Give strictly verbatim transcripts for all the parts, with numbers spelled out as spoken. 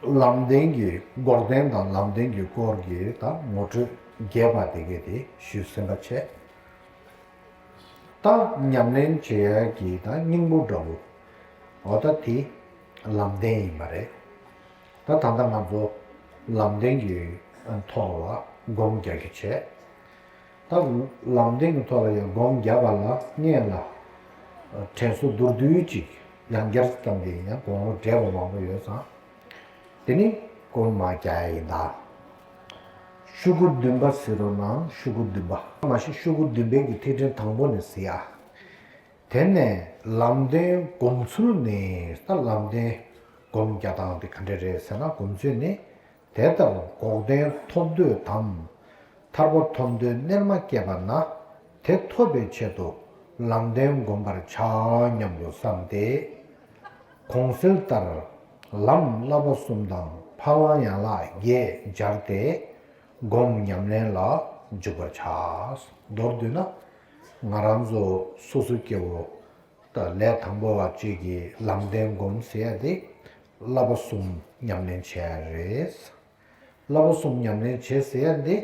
ལམ་བདེན་གྱི་འགོག་བདེན་དང་ལམ་བདེན་གྱི་སྐོར་གྱི་ད་ངོ་སྤྲོད་རྒྱས་པ་དེ་གས་དེ་ཞུས་ཟིན་པ་བྱས། ད་ཉམས་ལེན་བྱེད་ཡ་གི་ད་སྙིང་པོ་འདྲ་བོ། འོ་ད་དེ་ལམ་བདེན་ཡིན་པ་རེད། ད་ད་ལྟ་ང་ཚོ་ལམ་བདེན་གྱི་ཐོག་ལ་སྒོམ་རྒྱག་རྒྱུ་བྱས། ད་ལམ་བདེན་གྱི་ཐོག་ལ་ཡང་སྒོམ་རྒྱག་པ་ལ་སྔོན་ལ་དྲན་གསོ་མདོར་བསྡུས་ཅིག་ཡང་བསྐྱར་ཙམ་གྱིས་ཡང་དགོངས་པ་འགྲེལ་བ་མང་པོ་ཡོད་ཙང་། དེ་ནི་སྒོམ་མ་རྒྱག་ཡ་ཡིན་ད། ཤོག་གུ་བདུན་པ་ཟེར་རོ་ནང་ཤོག་གུ་བདུན་པ། མ་གཞི་ཤོག་གུ་བདུན་པའི་གི་ཐིག་ཕྲེང་དང་པོ་ནས་གཟིགས་ཨ། དེ་ནས་ལམ་བདེན་སྒོམ་ཚུལ་ནི། ད་ལམ་བདེན་སྒོམ་རྒྱག་སྟངས་དེ་ག་འདྲ་རེད་ཟེར་ན། སྒོམ་ཚུལ་ནི། དེ་ལྟར་འགོག་བདེན་ཐོབ་འདོད་དམ། ཐར་པ་ཐོབ་འདོད་གནས་མ་སྐྱེས་པ་ན། དེ་ཐོབ་པའི་ཆེད་དུ་ལམ་བདེན་བསྒོམ་པར་བྱ་སྙམ་དུ་བསམས་ཏེ། གོང་གསལ་ལྟར་ལམ་བསླབ་པ་གསུམ་དང་ཕ་ལམ་ཡན་ལག་བརྒྱད་སྦྱར་ཏེ་སྒོམ་ཉམས་ལེན་ལ་འཇུག་པར་བྱ། མདོར་བསྡུས་ན། ང་རང་ཚོ་སོ་སོ་སྐྱེ་བོ་ད་ལས་དང་པོ་བ་གཅིག་གི་ལམ་བདེན་སྒོམ་ཟེར་ཡ་དེ་བསླབ་པ་གསུམ་ཉམས་ལེན་བྱེད་ཡ་རེད། བསླབ་པ་གསུམ་ཉམས་ལེན་བྱེད་ཟེར་ཡ་འདི་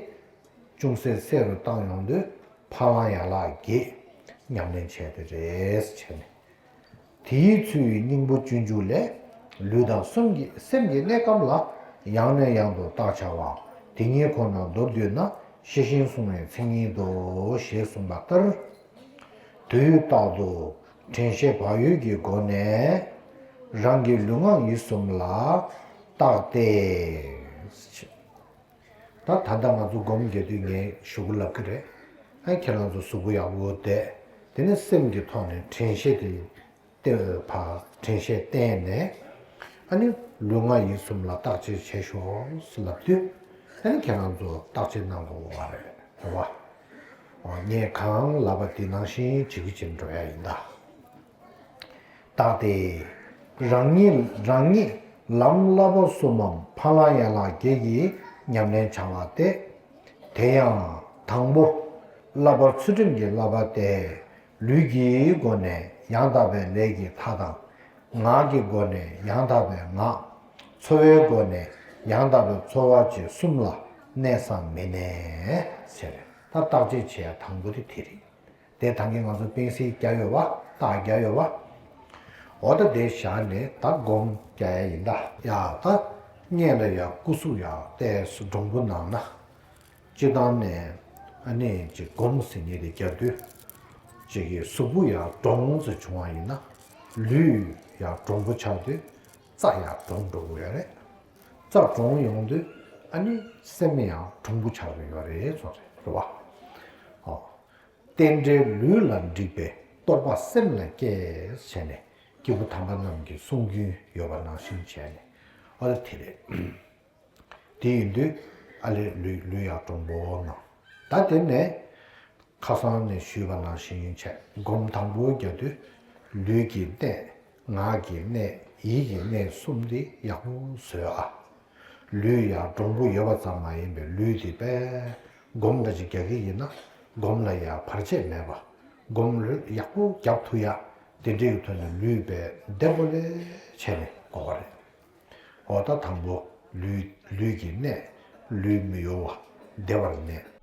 ཅུང་ཟད་གསལ་རུ་བཏང་ཡོང་དུས་ཕ་ལམ་ཡན་ལག་བརྒྱད་ཉམས་ལེན་བྱས་ཏེ་རེད་བྱས་ནས། དེའི་ཚུལ་སྙིང་པོ་སྤྱོད་འཇུག་ལས། ལུས་དང་གསུམ་གྱི་སེམས་ཀྱི་གནས་སྐབས་ལ་ཡང་ནས་ཡང་དུ་བརྟག་བྱ་བ་དེ་ཉིད་ཁོ་ན་མདོར་བསྡུས་ན་ཤེས་བཞིན་བསྲུང་བའི་མཚན་ཉིད་དོ་ཞེས་གསུངས་པ་ལྟར། དུས་རྟག་ཏུ་དྲན་ཤེས་བག་ཡོད་ཀྱི་སྒོ་ནས་རང་གི་ལུས་ངག་ཡིད་གསུམ་ལ་བརྟག་སྟེ། ད་ད་ལྟ་ང་ཚོ་སྒོམ་རྒྱག་དུས་ངས་ཞུ་གི་ལབ་ཀྱི་རེད། ཨ་ཁྱེད་རང་ཚོ་གཟུགས་པོ་ཡག་པོ་བསྡད། དེ་ནས་སེམས་ཀྱི་ཐོག་ནས་དྲན་ཤེས་དེ་བསྟེན་ཕ་དྲན་ཤེས་བསྟེན་ནས། ཨ་ནི་ལུས་ངག་ཡིད་གསུམ་ལ་བརྟག་དཔྱད་བྱེད་ཤོག་ལབ་དུས། ཨ་ནི་ཁྱེད་རང་ཚོ་བརྟག་དཔྱད་གནང་དགོས་པ་རེད། རེད་བ། ངས་གང་ལབ་པ་དེ་ནང་བཞིན་བྱེད་ཀྱི་བྱེད་འགྲོ་ཡ་ཡིན་ད། བརྟག་སྟེ། རང་ཉིད་རང་ཉིད་ལམ་བསླབ་པ་གསུམ་མམ་ཕ་ལམ་ཡན་ལག་བརྒྱད་ཀྱི་ཉམས་ལེན་བྱ་བ་སྟེ། དེ་ཡང་དང་པོ་བསླབ་པ་ཚུལ་ཁྲིམས་ཀྱི་བསླབ་པ་སྟེ། ལུས་ཀྱི་སྒོ་ནས་ཡང་དག་པའི་ལས་ཀྱི་མཐའ་དང་། ངག་གི་སྒོ་ནས་ཡང་དག་པའི་ངག་འཚོ་བའི་སྒོ་ནས་ཡང་དག་པའི་འཚོ་བ་བཅས་གསུམ་ལ་གནས་སམ་མི་གནས་ཟེར། ད་བརྟག་དཔྱད་བྱེད་ཡ་དང་པོ་དེ་དེ་རེད། དེ་ད་གིན་ང་ཚོ་པེན་སིལ་རྒྱག་ཡོད་པ། རྟགས་རྒྱག་ཡོད་པ། འོ་ད་དེ་བཞག་ནས་ད་སྒོམ་རྒྱག་ཡ་ཡིན་ད། ཡ་ད་སྔོན་ལ་ཡ་སྐུ་གཟུགས་ཡ་ཏོག་ཙམ་སྒྲོམ་བུ་ནང་ན། སྤྱིར་བཏང་ནས་ཨ་ནི་ཅིག་སྒོམ་ཟེར་མཁན་དེ་རྒྱག་དུས། ཅིག་གི་གཟུགས་པོ་ཡ་སྒྲོམ་ཙམ་བྱུང་བ་ཡིན་ན། ལུས་ཡ་སྒྲོམ་བུ་ཆགས་དུས་རྩ་ཡ་སྒྲོམ་འགྲོ་གི་ཡོད་རེད། རྩ་སྒྲོམ་ཡོང་དུས་ཨ་ནི་སེམས་ཡང་གྲུང་པོ་ཆགས་ཀྱི་ཡོད་རེད་ཟེར་རེད་བ། ཨོ། རྟེན་འབྲེལ་ལུས་ལ་འགྲིག་པའི་རྟོགས་པ་སེམས་ལ་སྐྱེས་བྱས་ནས་སྐྱེས་བུ་དམ་པ་རྣམས་ཀྱི་གསུང་རྒྱུན་ཡོད་པ་ནང་བཞིན་བྱས་ནས། ཨོ་དེ་རེད། དེ་ཡིན་དུས་ཨ་ལས་ལུས་ལུས་ཡང་གྲུང་པོ་གནང་། ད་དེ་ནས་ཁ་སང་ནས་ཞུས་པ་ནང་བཞིན་བྱས་སྒོམ་དང་པོ་རྒྱག་དུས་ལུས་ཀྱི་གནད། ངག་གི་གནད། ཡིད་ཀྱི་གནད་གསུམ་འདི་ཡག་པོ་བཟོས་ཨ། ལུས་ཡང་གྲུང་པོ་ཡོད་པ་ཙམ་མ་ཡིན་པའི་ལུས་འདི་དཔེ་སྒོམ་འདྲ་ཅིག་རྒྱག་གི་ཡིན་ན་སྒོམ་ལ་ཡང་བར་ཆད་མེད་པ། སྒོམ་ལུས་ཡག་པོ་རྒྱག་ཐུབ་ཡ་དེ་འདྲའི་ཐོག་ནས་ལུས་དཔེ་བདེ་པོ་ལས་བྱས་ནས་དགོས་པ་རེད། འོ་ད་དང་པོ་ལུས་ལུས་ཀྱི་གནད། ལུས་མི་གཡོ་བ་བདེ་བར་གནས།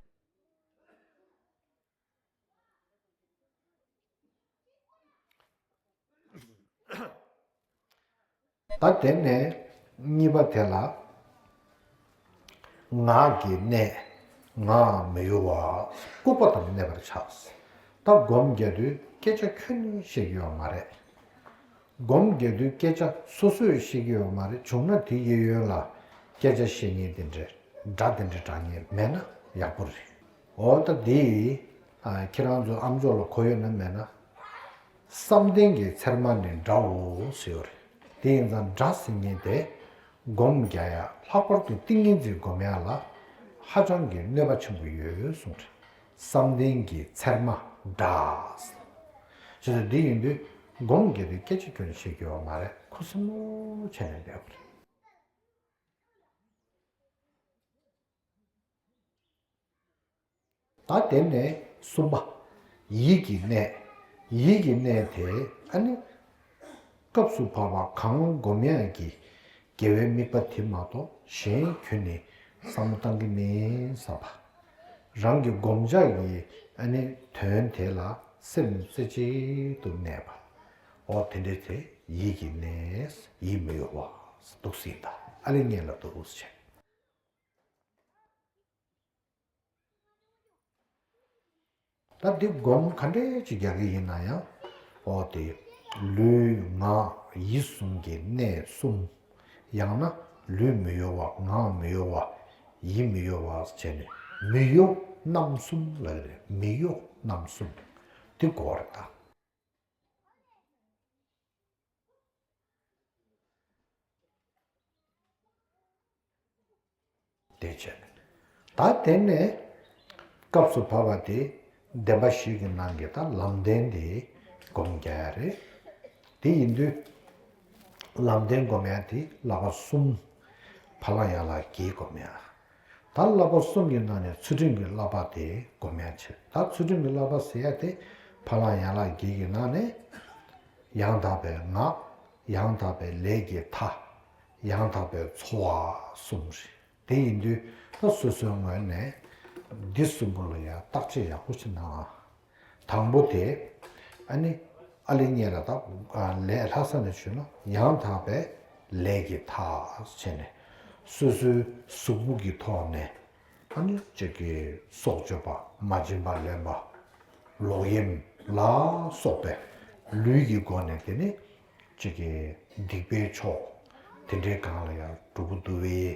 ད་དེ་ནས་གཉིས་པ་དེ་ལ། ངག་གི་གནད། ངག་མི་གཡོ་བ། ལྐུགས་པ་དང་གནས་པར་བྱ། ད་སྒོམ་རྒྱག་དུས་སྐད་ཆ་ཁྱོན་ནས་བཤད་ཀྱི་ཡོད་མ་རེད། སྒོམ་རྒྱག་དུས་སྐད་ཆ་སོ་སོས་བཤད་ཀྱི་ཡོད་མ་རེད། བྱུང་ན་དེ་གཡས་གཡོན་ལ་སྐད་ཆ་བཤད་མཁན་དེ་འདྲ་སྒྲ་དེ་འདྲ་གྲགས་མཁན་མེད་ན་ཡག་པོ་རེད། འོ་ད་དེ་ཨ་ཁྱེད་རང་ཚོ་ཨམ་ཅོག་ལ་གོ་ཡོད་ན་མེད་ན། བསམ་གཏན་གྱི་ཚེར་མ་ནི་སྒྲའོ་ཟེར་ཡོད་རེད། དེ་ཡིན་ཙང་སྒྲ་ཟེར་མཁན་དེ་སྒོམ་རྒྱག་ཡ་ལྷག་པར་དུ་ཏིང་ངེ་འཛིན་སྒོམ་ཡ་ལ་ཧ་ཅང་གི་གནོད་པ་ཆེན་པོ་ཡོད་གསུངས་རེད། བསམ་གཏན་གྱི་ཚེར་མ་སྒྲ་ཟེར། བྱས་ཙང་འདི་ཡིན་དུས་སྒོམ་རྒྱག་དུས་སྐད་ཆ་ཁྱོན་ནས་བཤད་ཀྱི་ཡོད་མ་རེད། ཁུ་སིམ་མོ་བྱས་ནས་བསྡད་དགོས་རེད། ད་དེ་ནས་གསུམ་པ། ཡིད་ཀྱི་གནད། ཡིད་ཀྱི་གནད་དེ་ཨ་ནི། སྐབས་སུ་བབ་པ་གང་སྒོམ་ཡག་གི་ དགེ་བའི་དམིགས་པ་དེ་མ་གཏོགས་གཞན་ཁྱོན་ནས་བསམ་བློ་བཏང་གི་མིན་བསམ་པ། རང་གི་བསྒོམ་བྱ་ཡི་ཨ་ནི་དོན་དེ་ལ་སེམས་རྩེ་གཅིག་ཏུ་གནས་པ། འོ་དེ་འདྲའི་ཚེ་ཡིད་ཀྱི་གནས་ཡིད་མི་གཡོ་བ་འདུག་སྲིད་ད་ཨ་ལེ་ངེས་ལ་འདུག་ཟེར། ད་འདི་སྒོམ་ག་འདྲས་ཅིག་རྒྱག་གི་ཡིན་ན་ཡང་། འོ་དེ། ལུས་ངག་ཡིད་གསུམ་གྱི་གནས་གསུམ། ཡང་ན་ལུས་མི་གཡོ་བ་ངག་མི་གཡོ་བ། ཡིད་མི་གཡོ་བ་བྱས་ནས་མི་གཡོ་རྣམ་གསུམ་ལབ་རེད། མི་གཡོ་རྣམ་གསུམ། འདི་དགོས་རེད་ད། དེ་བྱས། ད་དེ་ནས་སྐབས་སུ་བབ་པ་དེ་བདེན་པ་བཞི་གི་ནང་གི་ད་ལམ་བདེན་དེ་སྒོམ་རྒྱག་ཡ་རེད། དེ་ཡིན་དུས་ལམ་བདེན་སྒོམ་ཡ་དེ་བསླབ་པ་གསུམ། ཕ་ལ་ཡ་ལ་བགྱིས་སྒོམ་ཡ། ད་བསླབ་པ་གསུམ་གྱི་ནང་ནས་ཚུལ་ཁྲིམས་ཀྱི་བསླབ་པ་དེ་སྒོམ་ཡ་བྱེད། ད་ཚུལ་ཁྲིམས་ཀྱི་བསླབ་པ་ཟེར་ཡ་དེ་ཕ་ལ་ཡ་ལ་བགྱིས་ཀྱི་ནང་ནས། ཡང་དག་པའི་ངག་ཡང་དག་པའི་ལས་ཀྱི་མཐའ། ཡང་དག་པའི་འཚོ་བ་གསུམ་རེད། དེ་ཡིན་དུས་ད་སོ་སོའི་ངོས་ནས་འདི་གསུམ་པོ་ལ་ཡང་བརྟག་དཔྱད་ཡག་པོ་བྱེད་ན། དང་པོ་དེ་ཨ་ནི་ཨ་ལེ་ངེས་ལ་ད་ལས་ལྷག་བསམ་ནས་ཞུས་ན་ཡང་དག་པའི་ལས་ཀྱི་མཐའ་བྱས་ནས་སོ་སོའི་གཟུགས་པོ་གི་ཐོག་ནས། ཨ་ནི་གཅིག་གི་སྲོག་གཅོད་པ་མ་བྱིན་པ་ལེན་པ། ལོག་གཡེམ་ལ་སོགས་པའི་ལུས་ཀྱི་སྒོ་ནས་དེ་ནི་གཅིག་གི་སྡིག་པའི་ཕྱོགས་དེ་འདྲའི་སྒང་ལ་ཡང་འགྲོ་གི་འདུག་བས་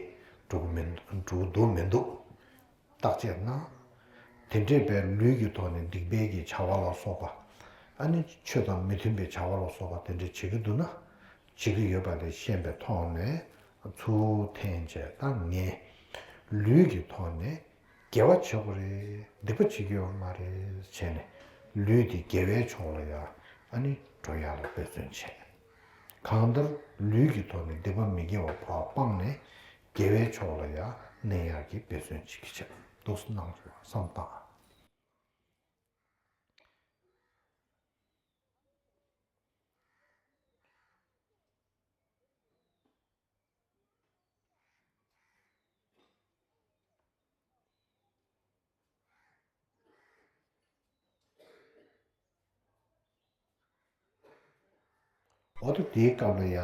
འགྲོ་གི་མི་འགྲོ་གི་འདུག་མི་འདུག་བརྟག་དཔྱད་གནང་། དེ་འདྲའི་བའི་ལུས་ཀྱི་ཐོག་ནས་སྡིག་པའི་གི་བྱ་བ་ལ་སོགས་པ། ཨ་ནི་ཆོས་དང་མི་མཐུན་པའི་བྱ་བ་ལ་སོགས་པ་དེ་འདྲ་བྱེད་ཀྱི་འདུག་ན། བྱེད་ཀྱི་ཡོད་པ་དེ་ཤེས་པའི་ཐོག་ནས་ཚུར་འཐེན་བྱས་ད་ངས་ལུས་ཀྱི་ཐོག་ནས་དགེ་བ་བྱེད་དགོས་རེད། སྡིག་པ་བྱེད་ཀྱི་ཡོད་མ་རེད་བྱས་ནས་ལུས་དེ་དགེ་བའི་ཕྱོགས་ལ་ཡ་ཨ་ནི་འགྲོ་ཡ་ལ་འབད་བརྩོན་བྱས། གང་ལྟར་ལུས་ཀྱི་ཐོག་ནས་སྡིག་པ་མི་དགེ་བ་སྤངས་ནས་དགེ་བའི་ཕྱོགས་ལ་ཡ་གནས་ཡག་གི་འབད་བརྩོན་བྱེད་ཀྱི་བྱས་འདུག་སེ་གནང་བསམ་བཏང་། འོ་ད་དེའི་སྐབས་ལ་ཡ།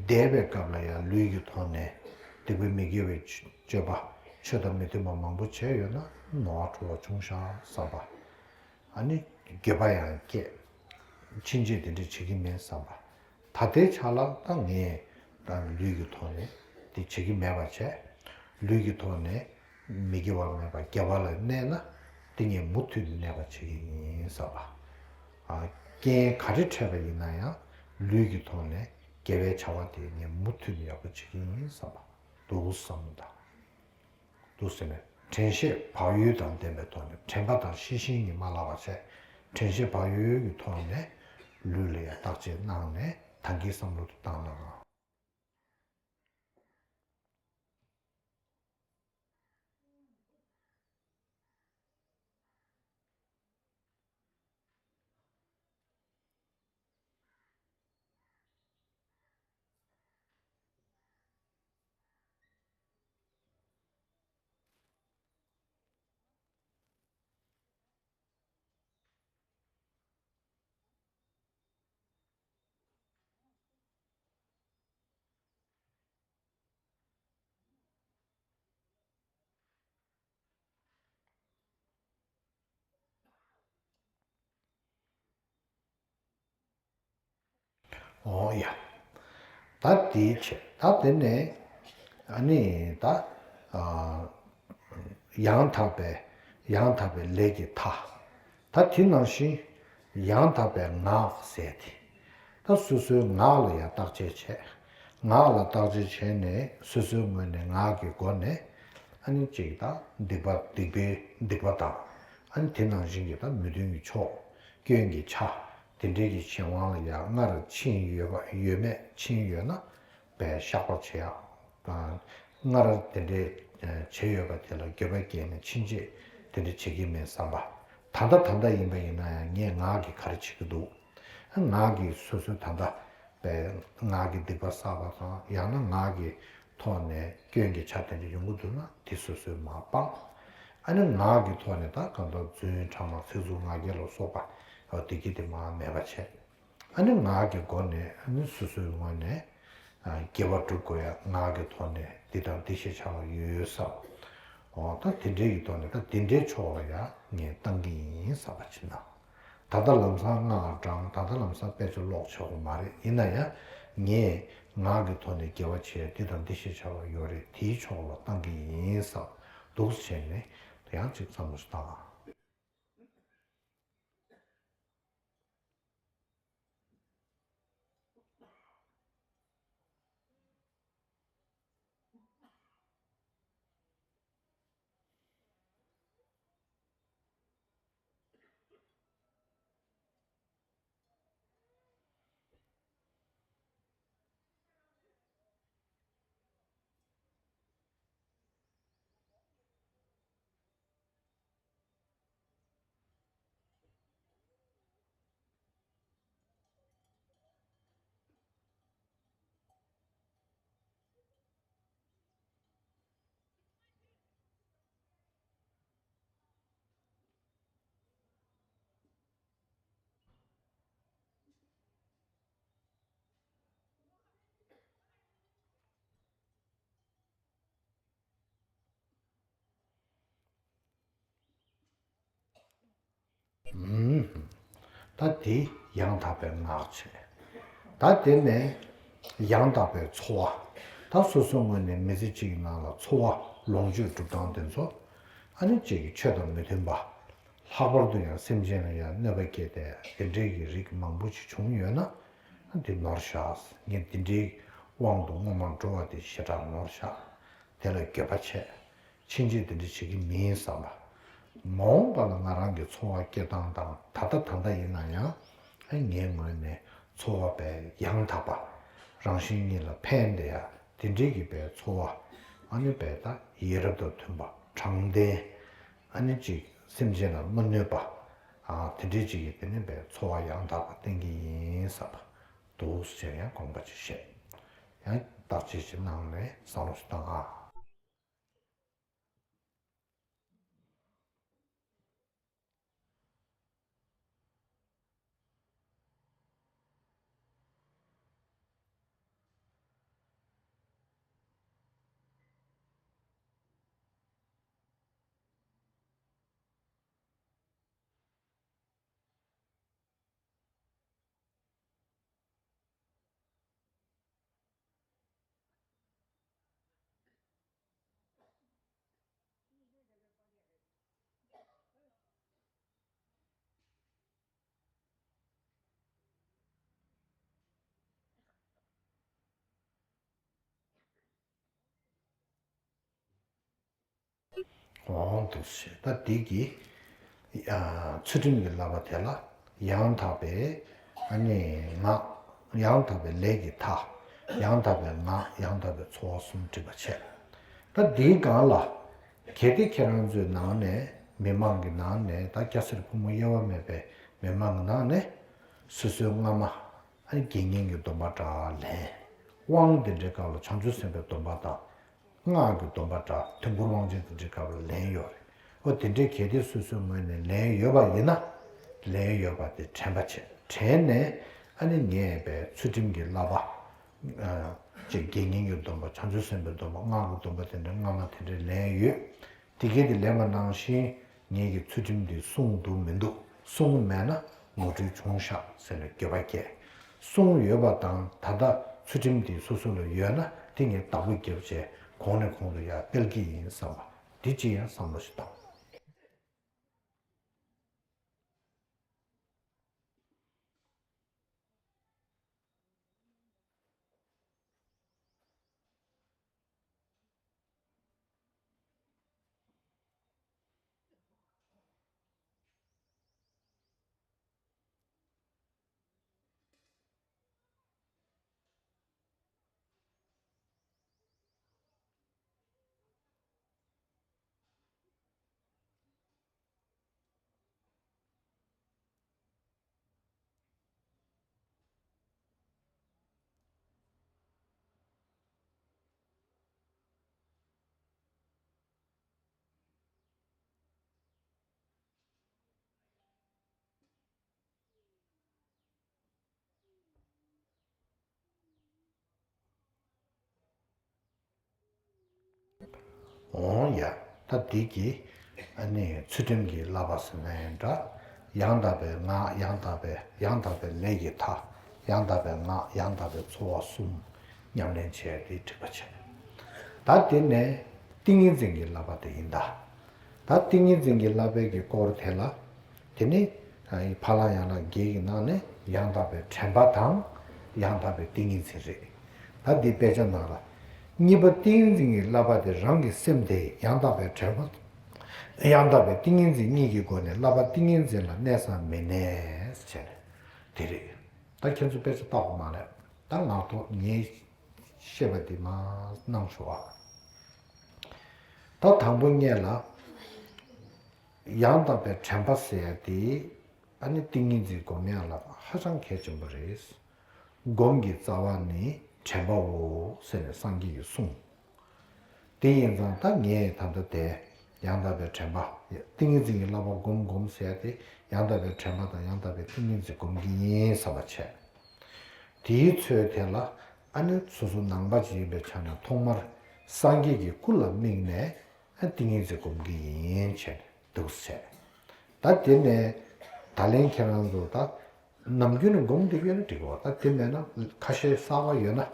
འདས་པའི་སྐབས་ལ་ཡ་ལུས་ཀྱི་ཐོག་ནས་སྡིག་པ་མི་དགེ་བའི་སྤྱོད་པ་ཆོས་དང་མི་མཐུན་པ་མང་པོ་བྱས་ཡོད་ན་ནོར་བ་འཁྲུལ་བ་བྱུང་ཤག་བསམ་པ། ཨ་ནི་འགྱོད་པ་ཡང་སྐྱེས། ཕྱིན་ཆད་དེ་འདྲ་བྱེད་ཀྱི་མིན་བསམ་པ། ད་ལྟའི་ཆ་ལ་ད་ངས་ད་ལུས་ཀྱི་ཐོག་ནས་དེ་བྱེད་ཀྱི་མེད་པ་བྱས། ལུས་ཀྱི་ཐོག་ནས་མི་དགེ་བ་མེད་པ་དགེ་བ་ལ་གནས་ན་དེ་ངས་མུ་མཐུད་ནས་གནས་པ་བྱེད་ཀྱི་ཡིན་བསམ་པ། ཨ། རྐྱེན་ག་རེ་འཕྲད་པ་ཡིན་ན་ཡང་ལུས་ཀྱི་ཐོག་ནས་དགེ་བའི་བྱ་བ་དེ་ངས་མུ་མཐུད་ནས་ཡག་པོ་བྱེད་ཀྱི་ཡིན་བསམ་པ་འདུག་བསམ་བློ་བཏང་། འདུག་ཟེར་ནས་དྲན་ཤེས་བག་ཡོད་དང་ལྡན་པའི་ཐོག་ནས་དྲན་པ་དང་ཤེས་བཞིན་གྱིས་མ་བརླག་པ་བྱས། དྲན་ཤེས་བག་ཡོད་ཀྱི་ཐོག་ནས་ལུས་ལ་ཡང་བརྟག་དཔྱད་གནང་ནས་ད་གིན་བསམ་བློ་དེ་བཏང་ན། འོ་ཡ། ད་དེའི་ཕྱིར་ད་དེ་ནས་ཨ་ནི་ད་ཨ་ཡང་དག་པའི་ཡང་དག་པའི་ལས་ཀྱི་མཐའ། ད་དེ་ནང་བཞིན་ཡང་དག་པའི་ངག་ཟེར་དེ། ད་སོ་སོའི་ངག་ལ་ཡང་བརྟག་དཔྱད་བྱས། ངག་ལ་བརྟག་དཔྱད་བྱས་ནས་སོ་སོའི་ངོས་ནས་ངག་གི་སྒོ་ནས་ཨ་ནི་གཅིག་ད་སྡིག་པ་སྡིག་པའི་སྡིག་པ་དང་ཨ་ནི་དེ་ནང་བཞིན་གྱི་ད་མི་མཐུན་གྱི་ཕྱོགས་སྐྱོན་གྱི་ཆ། དེ་འདྲའི་གི་གཞན་དབང་ལ་ཡང་སྔར་ཕྱིན་ཡོད་པ་ཡོད་མེད་ཕྱིན་ཡོད་ན་བས་བཤགས་པ་བྱེད་ཡག་དང་། སྔར་དེ་འདྲའི་བྱས་ཡོད་པ་དེ་ལ་འགྱོད་པ་སྐྱེས་ནས་ཕྱིན་ཆད་དེ་འདྲ་བྱེད་ཀྱི་མེད་བསམ་པ། ད་ལྟ་ད་ལྟ་ཡིན་པ་ཡིན་ན་ཡང་ངས་ངག་གིས་ག་རེ་བྱེད་ཀྱི་འདུག་ངག་གིས་སོ་སོའི་ད་ལྟ་ པའི་ངག་གི་སྡིག་པ་བསགས་པ་དང་། ཡང་ན་ངག་གི་ཐོག་ནས་སྐྱོན་གྱི་ཆ་དེ་འདྲ་ཡོང་གི་འདུག་ན་དེ་སོ་སོས་མར་སྤང་། ཨ་ནི་ངག་གི་ཐོག་ནས་ད་གང་ལྟར་རྫུན་ཕྲ་མ་ཚིག་རྩུབ་ངག་འཁྱལ་ལ་སོགས་པ་བདེ་སྐྱིད་དེ་མར་མེད་པ་བྱས། ཨ་ནི་ངག་གི་སྒོ་ནས་ཨ་ནི་སོ་སོའི་ངོས་ནས་ཨ་དགེ་བ་སྒྲུབ་དགོས་ཡ། ངག་གི་ཐོག་ནས་འདི་དང་འདི་ཞེས་བྱ་བ་ཡོད་བསམ། འོ་ད་དེ་འདྲའི་གི་ཐོག་ནས་ད་དེ་འདྲའི་ཕྱོགས་ལ་ཡ་ངས་བཏང་གི་ཡིན་བསམ་པ་ཅིག་གནང་། ད་ལྟ་ལམ་སང་སྔགས་བགྲང་། ད་ལྟ་ལམ་སང་དཔེ་ཆ་ཀློག་ཆོག་གི་མ་རེད། ཡིན་ན་ཡང་ངས་ངག་གི་ཐོག་ནས་དགེ་བ་བྱས། འདི་དང་འདི་ཞེས་བྱ་བ་ཡོད་རེད། དེའི་ཕྱོགས་ལ་བཏང་གི་ཡིན་བསམ། འདུག་སེ་བྱས་ནས་ཡང་ཅིག་བསམ་བློ་ཞིག་བཏང་། ད་དེ་ཡང་དག་པའི་ངག་བྱས། ད་དེ་ནས་ཡང་དག་པའི་འཚོ་བ། ད་སོ་སོའི་ངོས་ནས་མི་ཚེ་གཅིག་གི་ནང་ལ་འཚོ་བ་ལོངས་སྤྱོད་སྒྲུབ་སྟངས་དེ་ཚོ་ཨ་ནི་གཅིག་གི་ཆོས་དང་མི་མཐུན་པ། ལྷག་པར་དུ་ཡང་སེམས་ཅན་ལ་ཡང་གནོད་པ་སྐྱེལ་ཏེ་དེ་འདྲའི་གི་རིགས་མང་པོ་ཞིག་བྱུང་ཡོད་ན། འདི་ནོར་བཞག། ངས་འདི་འདྲའི་དབང་དུ་སྔོན་མ་འགྲོ་བ་དེ་ཞེ་དྲག་ནོར་བཞག། དེ་ལ་འགྱོད་པ་བྱས། ཕྱིན་ཆད་དེ་འདྲ་བྱེད་ཀྱི་མིན་བསམ་པ། མ་འོངས་པ་ལ་ང་རང་གི་འཚོ་བ་སྐྱེལ་སྟངས་དང་ད་ལྟ་ད་ལྟ་ཡིན་ན་ཡང་ཨ་ངའི་ངོས་ནས་འཚོ་བ་པའི་ཡང་དག་པ། རང་གཞན་གཉིས་ལ་ཕན་བདེ་ཡ་དེ་འདྲའི་གི་པའི་འཚོ་བ། ཨ་ནི་པའི་ད་ཡིད་རབ་ཏུ་མཐུན་པ། དྲང་བདེན། ཨ་ནི་ཅིག་སེམས་ཅན་ལ་མ་གནོད་པ། ཨ་དེ་འདྲའི་ཅིག་གི་དེ་ནི་པའི་འཚོ་བ་ཡང་དག་པ་བསྟན་གྱི་ཡིན་བསམ་པ། འདུག་ཟེར་ཡང་དགོངས་པ་ཅིག་བཞེས། ཡང་བརྟག་དཔྱད་ཅིག་གནང་ནས་བསམ་བློ་ཞིག་བཏང་ཨ། འོང་འདུག་ཞེས། ད་འདི་གི་ཚུལ་ཁྲིམས་ཀྱི་བསླབ་པ་དེ་ལ་ཡང་དག་པའི་ཨ་ནི་ངག་ཡང་དག་པའི་ལས་ཀྱི་མཐའ། ཡང་དག་པའི་ངག་ཡང་དག་པའི་འཚོ་བ་གསུམ་འགྲིག་པ་བྱས། ད་འདིའི་སྒང་ལ་གལ་ཏེ་ཁྱེད་རང་ཚོའི་ནང་ནས་མི་མང་གི་ནང་ནས་ད་སྐྱ་སེར་ཕོ་མོ་དབྱེ་བ་མེད་པའི་མི་མང་གི་ནང་ནས་སོ་སོའི་སྔ་མ་ཨ་ནི་དགེ་བསྙེན་གྱི་སྡོམ་པ་འདྲ་ལེན། དབང་དེ་འདྲའི་སྐབས་ལ་བྱང་ཆུབ་སེམས་དཔའི་སྡོམ་པ་དང་། སྔགས་ཀྱི་སྡོམ་པ་འདྲ་ཐིམ་ཕུག་དབང་ཆེན་དེ་འདྲའི་སྐབས་ལ་ལེན་ཡོད་རེད། ཨོ་དེ་འདྲའི་གལ་ཏེ་སོ་སོའི་ངོས་ནས་ལེན་ཡོད་པ་ཡིན་ན། ལེན་ཡོད་པ་དེ་དྲན་པ་བྱེད། དྲན་ནས་ཨ་ནི་ངས་པའི་ཚུལ་ཁྲིམས་ཀྱི་བསླབ་པ། ཅིག་དགེ་བསྙེན་གྱི་སྡོམ་པ། བྱང་ཆུབ་སེམས་དཔའི་སྡོམ་པ། སྔགས་ཀྱི་སྡོམ་པ་དེ་འདྲ་སྔ་མ་དེ་འདྲ་ལེན་ཡོད། དེ་གས་དེ་ལེན་པ་ནང་བཞིན་ངེད་ཀྱི་ཚུལ་ཁྲིམས་འདི་སྲུང་འདུག་མི་འདུག་སྲུང་མེད་ན་ངོ་སྤྲོད་བྱུང་ཤག་ཟེར་ནས་འགྱོད་པ་སྐྱེ། སྲུང་ཡོད་པ་དང་ད་ལྟ་ཚུལ་ཁྲིམས་འདི་སོ་སོ་ལ་ཡོད་ན་དེ་ངས་བདག་པོ་རྒྱབ་བྱས་གོང་ནས་གོང་དུ་ཡར་སྤེལ་གྱི་ཡིན་བསམ་པ་འདི་ཅི་ཡང་བསམ་བློ་ཞིག་བཏང་། འོང་ཡ། ད་འདི་གི་ཨ་ནི་ཚུལ་ཁྲིམས་ཀྱི་བསླབ་པ་ཟེར་ན་ཡང་འདྲ། ཡང་དག་པའི་ངག་ཡང་དག་པའི་ཡང་དག་པའི་ལས་ཀྱི་མཐའ། ཡང་དག་པའི་ངག་ཡང་དག་པའི་ཚོར་བ་གསུམ་ཉམས་ལེན་བྱས་ཏེ་འགྲིག་པ་བྱས། ད་དེ་ནས་ཏིང་ངེ་འཛིན་གྱི་བསླབ་པ་དེ་ཡིན་ད། ད་ཏིང་ངེ་འཛིན་གྱི་བསླབ་པའི་གི་སྐོར་དེ་ལ། དེ་ནི་ཕ་ལ་ཡང་ལ་བརྒྱད་ཀྱི་ནང་ནས་ཡང་དག་པའི་དྲན་པ་དང་ཡང་དག་པའི་ཏིང་ངེ་འཛིན་རེད། ད་འདི་དཔེ་ཆ་ནང་ལ། གཉིས་པ་ཏིང་ངེ་འཛིན་གྱི་བསླབ་པ་དེ་རང་གི་སེམས་དེ་ཡང་དག་པའི་དྲན་པ་ཡང་དག་པའི་ཏིང་ངེ་འཛིན་གཉིས་ཀྱི་སྒོ་ནས་བསླབ་པ་ཏིང་ངེ་འཛིན་ལ་གནས་སམ་མི་གནས་ཟེར་ནས་དེ་རེད། ད་ཁྱེད་ཚོ་དཔེ་ཆ་བལྟ་དགོས་མ་རེད། ད་ངག་ཐོག་ངས་བཤད་པ་འདི་མར་གནང་ཞོག་ཨ། ད་དང་པོ་ཉིད་ལ། ཡང་དག་པའི་དྲན་པ་ཟེར་ཡ་དེ་ཨ་ནི་ཏིང་ངེ་འཛིན་སྒོམ་ཡ་ལ་ཧ་ཅང་གལ་ཆེན་པོ་རེད། སྒོམ་གྱི་རྩ་བ་ནི་དྲན་པའོ་ཟེར་ནས་སངས་རྒྱས་ཀྱིས་གསུངས། དེ་ཡིན་ཙང་ད་ངས་ད་ལྟ་དེ་ཡང་དག་པའི་དྲན་པ། ཏིང་ངེ་འཛིན་གྱི་བསླབ་པ་སྒོམ་སྒོམ་ཟེར་ཡ་དེ་ཡང་དག་པའི་དྲན་པ་དང་ཡང་དག་པའི་ཏིང་ངེ་འཛིན་སྒོམ་གྱི་ཡིན་བསམ་པ་བྱས། དེའི་ཚོད་དེ་ལ་ཨ་ནི་སོ་སོ་ནང་པ་ཅིག་ཡིན་པའི་ཆ་ནས་ཐོག་མར་སངས་རྒྱས་ཀྱི་སྐུ་ལ་དམིགས་ནས་ཨ་ཏིང་ངེ་འཛིན་སྒོམ་གྱི་ཡིན་བྱས་འདུག་ཟེར། ད་དེ་ནས་ད་ལན་ཁྱེད་རང་ཚོ་ད་ནམ་རྒྱུན་ནས་སྒོམ་བསྡད་ཡོད་ན་འགྲིག་གོ། ད་དེ་མེད་ན་ཁ་ཤས་གསར་པ་ཡོད་ན་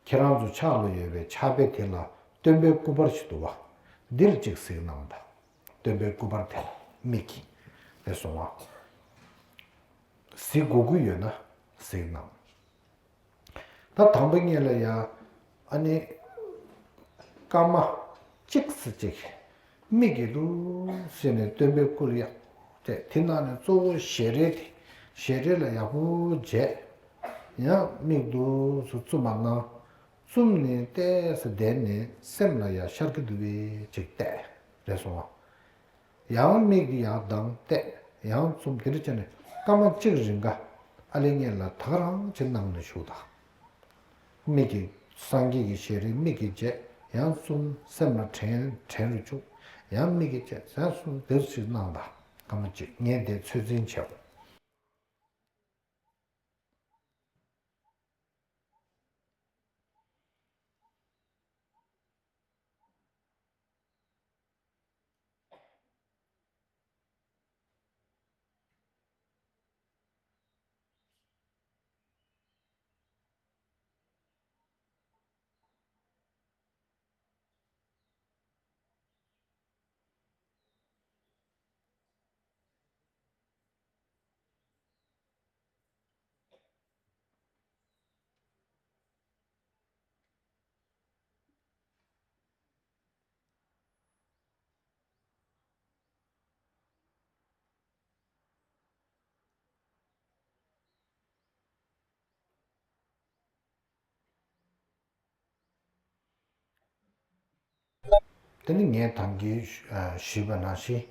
ཁྱེད་རང་ཚོ་ཕྱག་ལ་ཡོད་པའི་ཕྱག་དཔེ་དེ་ལ་སྟོན་པའི་སྐུ་པར་ཞིག་འདུག་བ། འདིར་གཅིག་གཟིགས་གནང་དང་། སྟོན་པའི་སྐུ་པར་དེ་ལ་མིག་གིས་དེ་སོང་བ། གཟིགས་དགོས་ཀྱི་ཡོད་ན་གཟིགས་གནང་། ད་དང་པོ་ཉིད་ལ་ཡ། ཨ་ནི། སྐར་མ་གཅིག་ཙམ་ཅིག་མིག་གིས་འདུག་ཟེར་ནས་སྟོན་པའི་སྐུ་ལ་ཡ། དེ་དེ་ནང་ནས་གཙོ་བོ་ཞལ་རས་དེ། ཞལ་རས་ལ་ཡག་པོ་བྱས། ཡང་མིག་འདུག་སེ་བཙུམ་པ་གནང་། བཙུམ་ནས་ཏོག་ཙམ་བསྡད་ནས་སེམས་ལ་ཡ་ཤར་གྱི་འདུག་པས་ཅིག་བལྟས། རེད་སོང་བ། ཡང་མིག་འདི་ཡང་གདངས་བལྟས། ཡང་བཙུམ། དེ་འདྲ་བྱས་ནས་སྐར་མ་གཅིག་རིང་ག་ཨ་ལེ་ངེད་ལ་ད་ག་རང་ཅིག་གནང་ནས་བཞུགས་དང་། མིག་གིས་སངས་རྒྱས་ཀྱི་ཞལ་རས་མིག་གིས་མཇལ། ཡང་བཙུམ། སེམས་ལ་དྲན་དྲན་རུ་བཅུག་ཡང་མིག་གིས་མཇལ། ཡང་བཙུམ། དེ་ཅིག་གནང་དང་། སྐར་མ་གཅིག་ངས་འདི་ཚོད་འཛིན་བྱས། དེ་ནི་ངས་ད་གིན་ཞུས་པ་ནང་བཞིན།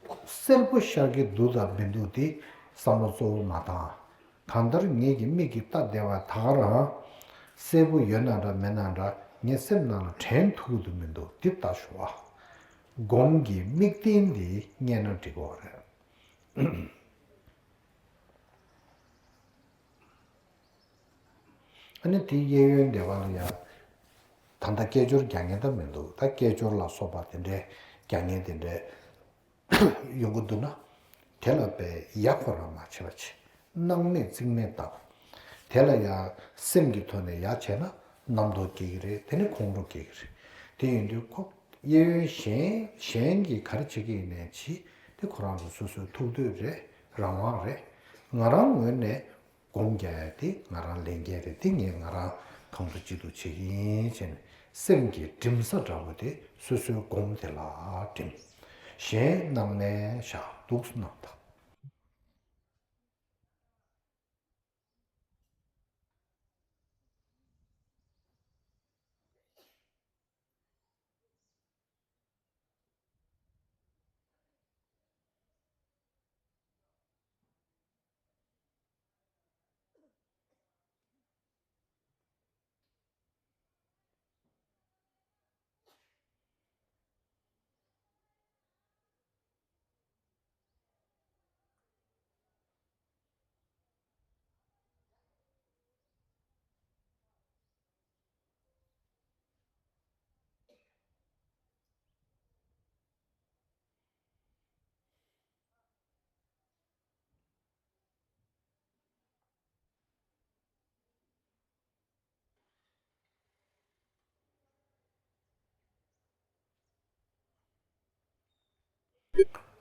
གསལ་པོ་ཤར་གྱི་འདུག་དང་མི་འདུག་དེ་བསམ་བློ་གཙོ་བོ་མ་བཏང་། གང་ལྟར་ངེད་ཀྱི་མིག་གིས་ལྟ་བདེ་བ་ད་ག་རང་གསལ་པོ་ཡོད་ན་འདྲ་མེད་ན་འདྲ་ངའི་སེམས་ནང་ལ་དྲན་ཐུབ་ཀྱི་འདུག་མི་འདུག་དེ་ལྟ་ཞུ་བ། སྒོམ་གྱི་དམིགས་རྟེན་དེ་རྙེད་ན་འགྲིག་གི་རེད། ཨ་ནི་དེའི་གཡས་གཡོན་སྡེ་བ་ལ་ཡང་། ད་ལྟ་སྐད་ཅོར་རྒྱག་མཁན་ད་མི་འདུག་ད་སྐད་ཅོར་ལ་སོགས་པ་དེ་འདྲའི་རྒྱག་མཁན་དེ་འདྲའི་ཡོང་གི་འདུག་ན། དེ་ལ་དཔེ་ཡ་ཁོ་རང་མ་བྱེད་པ་བྱེད། སྣང་མེད་རྩིང་མེད་བཏང་། དེ་ལ་ཡང་སེམས་ཀྱི་ཐོག་ནས་ཡ་བྱས་ན་རྣམ་རྟོག་སྐྱེ་གི་རེད། དེ་ནི་ཁོང་ཁྲོ་སྐྱེ་གི་རེད། དེ་ཡིན་དུས་ཁོ་གཡས་གཡོན་གཞན་གཞན་གྱིས་ག་རེ་བྱེད་ཀྱི་ཡིན་ནའི་བྱེད། དེ་ཁོ་རང་ཚོ་སོ་སོའི་ཐུགས་འདོད་རེད། རང་དབང་རེད། ང་རང་ངོས་ནས། སྒོམ་རྒྱག་ཡ་དེ་ང་རང་ལས་འགན་རེད། དེ་ངས་ང་རང་གང་ཐུབ་ཅི་ཐུབ་བྱེད་ཀྱི་ཡིན་ཟེར་ནས་སེམས་ཀྱི་སྒྲིམ་ས་འདྲ་བོ་དེ་སོ་སོའི་སྒོམ་དེ་ལ་སྒྲིམ། གཞན་སྣང་མེད་བཞག་འདུག་སེ་གནང་དང་།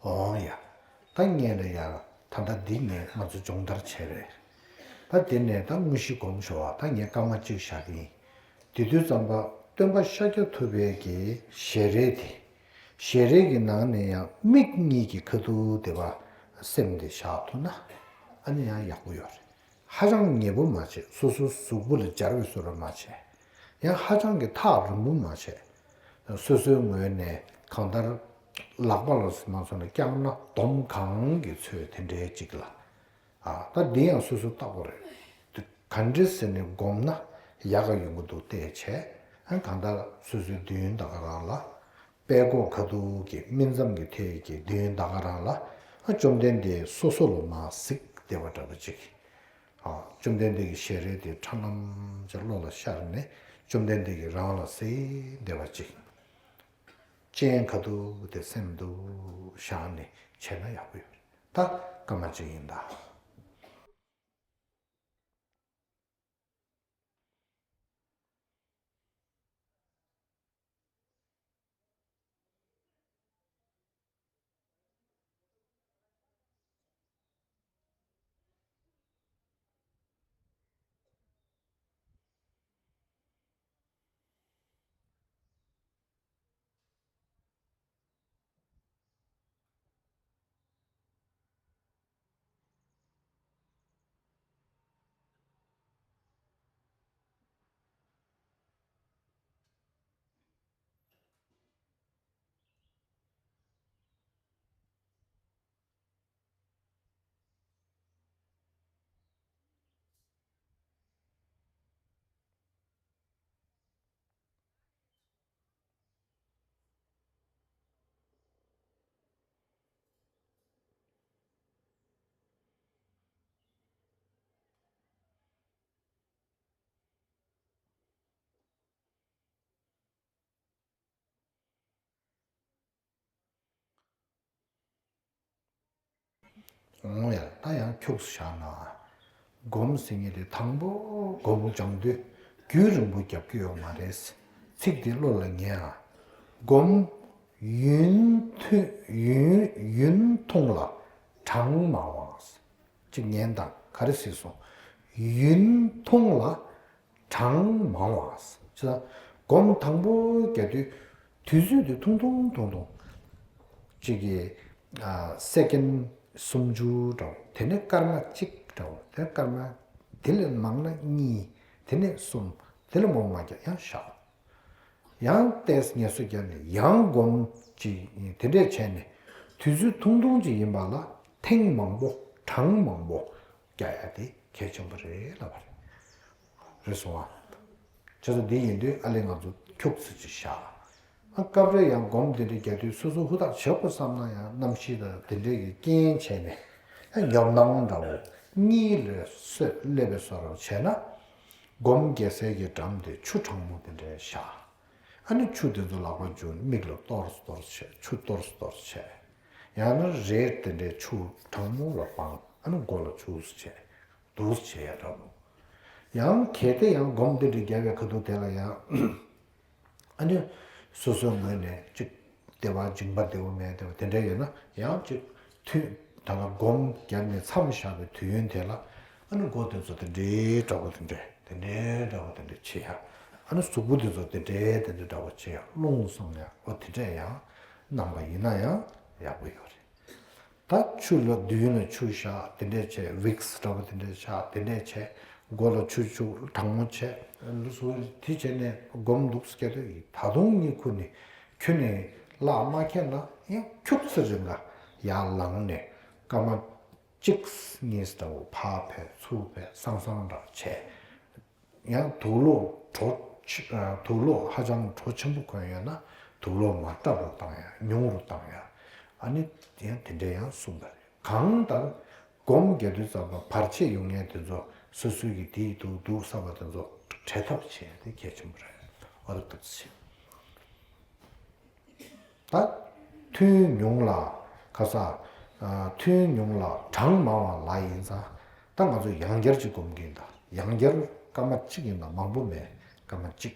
འོང་ཡ། ད་ངས་ལ་ཡ། ད་ལྟ་འདི་ངས་ང་ཚོ་སྦྱོང་བརྡར་བྱས་རེད། ད་དེ་ནས་ད་དངོས་གཞི་སྒོམ་ཞོར་བ་ད་ངས་སྐར་མ་གཅིག་བཞག་གི་ཡིན། དེ་དུས་ཙམ་པ་སྟོན་པ་ཤཱཀྱ་ཐུབ་པའི་གི་ཞལ་རས་དེ། ཞལ་རས་ཀྱི་ནང་ནས་ཡང་མིག་གཉིས་ཀྱི་ཁ་ཐུག་དེ་བ་སེམས་དེ་བཞག་ཐུབ་ན། ཨ་ནི་ཡང་ཡག་པོ་ཡོད་རེད། ཧ་ཅང་ཉེ་པོ་མ་བྱེད། སོ་སོའི་གཟུགས་པོ་ལ་སྦྱར་བའི་བཟོ་འདྲ་མ་བྱེད། ཡང་ཧ་ཅང་གི་ཐག་རིང་པོ་མ་བྱེད། སོ་སོའི་ངོས་ནས་གང་ལྟར་ལག་པ་ལ་མ་སོང་ན་བརྐྱངས་ན་འདོམ་གང་གི་ཚོད་དེ་འདྲའི་ཅིག་ལ། ཨ་ད་འདི་ཡང་སོ་སོ་བརྟག་པ་རེད། ག་འདྲ་ཟེར་ནས་སྒོམ་ན་ཡག་ག་ཡོང་གི་འདུག་བལྟས་བྱས། ཨ་གང་ལྟར་སོ་སོའི་མདུན་ད་ག་རང་ལ། པད་ཀོག་ཁ་ཐུག་གི་སྨིན་མཚམས་ཀྱི་ཐད་ཀྱི་མདུན་ད་ག་རང་ལ། ཨ་བཅོམ་ལྡན་འདས་སོ་སོ་ལ་མར་གཟིགས་བསྡད་པ་འདྲ་པོ་ཅིག། ཨ་བཅོམ་ལྡན་འདས་ཀྱི་ཞལ་རས་དེ་ཁྲ་ལམ་ཅིག་བློ་ལ་ཤར་ནས་བཅོམ་ལྡན་འདས་ཀྱིས་རང་ལ་གཟིགས་བསྡད་པ་ཅིག། སྤྱན་ཁ་ཐུག་དེ་སེམས་སུ་བཞག་ནས་བྱས་ན་ཡག་པོ་ཡོད་རེད། ད་སྐར་མ་གཅིག་ཡིན་ད། འོང་ཡ། ད་ཡང་ཁྱུགས་བཞག་ན། སྒོམ་ཟེར་མཁན་དེ་དང་པོ་སྒོམ་སྦྱང་དུས་རྒྱུན་རིང་པོ་རྒྱབ་ཀྱི་ཡོད་མ་རེད། ཚིག་དེ་བློ་ལ་ངེས་ཨ། སྒོམ་ཡུན་ཐུང་ཡུན་ཡུན་ཐུང་ལ་གྲངས་མང་བ། གཅིག་ཉན་དང་ག་རེ་ཟེར་སོང་། ཡུན་ཐུང་ལ་གྲངས་མང་བ། ཅེས་སྒོམ་དང་པོ་རྒྱག་དུས་དུས་ཚོད་དེ་ཐུང་ཐུང་ཐུང་ཐུང་། གཅིག་གིས་ཨ་སེ་ཀེན་སུམ་ཅུ་འདྲ་བོ། དེ་ནས་སྐར་མ་གཅིག་འདྲ་བོ། དེ་སྐར་མ་དེ་ལས་མང་ན་གཉིས། དེ་ནས་གསུམ། དེ་ལས་མང་མ་རྒྱག་ཡང་བཞག་ཡང་ཏོག་ཙམ་ངལ་གསོ་བརྒྱབ་ནས་ཡང་སྒོམ་གཅིག་དེ་འདྲས་བྱས་ནས་དུས་ཚོད་ཐུང་ཐུང་ཅིག་ཡིན་པ་ལ་ཐེངས་མང་པོ་གྲངས་མང་པོ་རྒྱག་ཡ་དེ་གལ་ཆེན་པོ་རེད་ལབ་པ་རེད། རེད་སོང་ཨ། བྱས་ཙང་འདི་ཡིན་དུས་ཨ་ལས་ང་ཚོ་ཁྱུག་ཙམ་ཅིག་བཞག་ཨ་སྐབས་རེ་ཡང་སྒོམ་དེ་འདྲས་རྒྱག་དུས་སོ་སོ་ཧུར་ཐག་བྱེད་དགོས་བསམ་ན་ཡང་གནམ་གཤིས་དང་དེ་འདྲས་ཀྱི་རྐྱེན་བྱས་ནས་ཨ་ཉོབ་སྣང་འདྲ་བོ་གཉིད་ལས་སད་སླེབས་པའི་བཟོ་འདྲ་བྱས་ན། སྒོམ་རྒྱག་སའི་གི་འགྲམ་དེ་ཆུ་གྲང་མོ་དེ་འདྲས་བཞག་ཨ་ནི་ཆུ་དེ་ཚོ་ལག་པ་འཇུ་མིག་ལ་གཏོར་གཏོར་བྱས། ཆུ་གཏོར་གཏོར་བྱས། ཡང་ན་རས་དེ་འདྲའི་ཆུ་གྲང་མོ་ལ་སྦངས། ཨ་ནི་མགོ་ལ་བྱུགས་བྱས། འདུག་བྱས་ཡ་འདྲ་བོ། ཡང་གལ་ཏེ་ཡང་སྒོམ་དེ་འདྲ་རྒྱབ་པའི་ཁ་ཐུག་དེ་ལ་ཡང་ཨ་ནི་སོ་སོའི་ངོས་ནས་ཅིག་བདེ་བ་སྦྱིན་པ་བདེ་བོ་མེད་བདེ་བ་དེ་འདྲ་ཡོད་ན་ཡང་ཅིག་དུས་ད་ལ་སྒོམ་རྒྱབ་ནས་མཚམས་བཞག་པའི་དུས་ཡུན་དེ་ལ་ཨ་ནི་མགོ་དེ་ཚོ་དེ་འདྲའི་འདྲ་བོ་དེ་འདྲ་དེ་འདྲའི་འདྲ་བོ་དེ་འདྲ་བྱེད་ཡ། ཨ་ནི་གཟུགས་པོ་དེ་ཚོ་དེ་འདྲའི་དེ་འདྲ་འདྲ་བོ་བྱེད་ཡ། རླུང་གསང་ཡ། འོ་དེ་འདྲ་ཡང་གནང་པ་ཡིན་ན་ཡང་ཡག་པོ་ཡོད་རེད། ད་ཆུ་ལ་མདུན་ལ་ཆུ་བཞག་དེ་འདྲས་བྱས། ཝིགས་འདྲ་བོ་དེ་འདྲས་བཞག་དེ་འདྲས་བྱས། མགོ་ལ་ཆུ་བྱུག་གྲང་མོ་བྱས། ལུས་སུ་དེ་བྱས་ནས་སྒོམ་འདུག་སྐད་དོད་ཡིན། ད་དུང་གཉིད་ཁུག་ནས་ཁྱོན་ནས་བརླག་མ་ཁེལ་ན་ཡང་ཁྱུག་ཙམ་རིང་ག་ཡར་ལངས་ནས་སྐར་མ་གཅིག་གཉིས་འདྲ་བོ་ཕར་ཕེབས་ཚུར་ཕེབས་སང་སང་འདྲ་བྱས། ཡང་དུག་ལོག་དྲོ་ཆ་ཨ་དུག་ལོག་ཧ་ཅང་དྲོ་ཆེན་པོ་གོན་ཡོད་ན་དུག་ལོག་མར་སྲབ་རུ་བཏང་ཡ། ཉུང་རུ་བཏང་ཡ། ཨ་ནི་ཡང་དེ་འདྲ་ཡང་གསུངས་པ་རེད། གང་ལྟར་སྒོམ་རྒྱག་དུས་ཙམ་པ་བར་ཆད་ཡོང་མཁན་དེ་ཚོ་སོ་སོའི་གི་དེའི་དུག་དུག་ཟ་བ་དེ་ཚོ་བྲལ་ཐབས་བྱེད་ཡ་དེ་གལ་ཆེན་པོ་རེད། འོ་ད་འདུག་སེ། ད་ཐུན་ཉུང་ལ་ཁ་ས། ཨ་ཐུན་ཉུང་ལ་གྲངས་མང་བ་ལ་ཡིན་ཙང་ད་ང་ཚོ་ཡང་བསྐྱར་ཅིག་སྒོམ་གྱིན་ད། ཡང་བསྐྱར་སྐར་མ་གཅིག་ཡིན་ད། མང་པོ་མེད། སྐར་མ་གཅིག་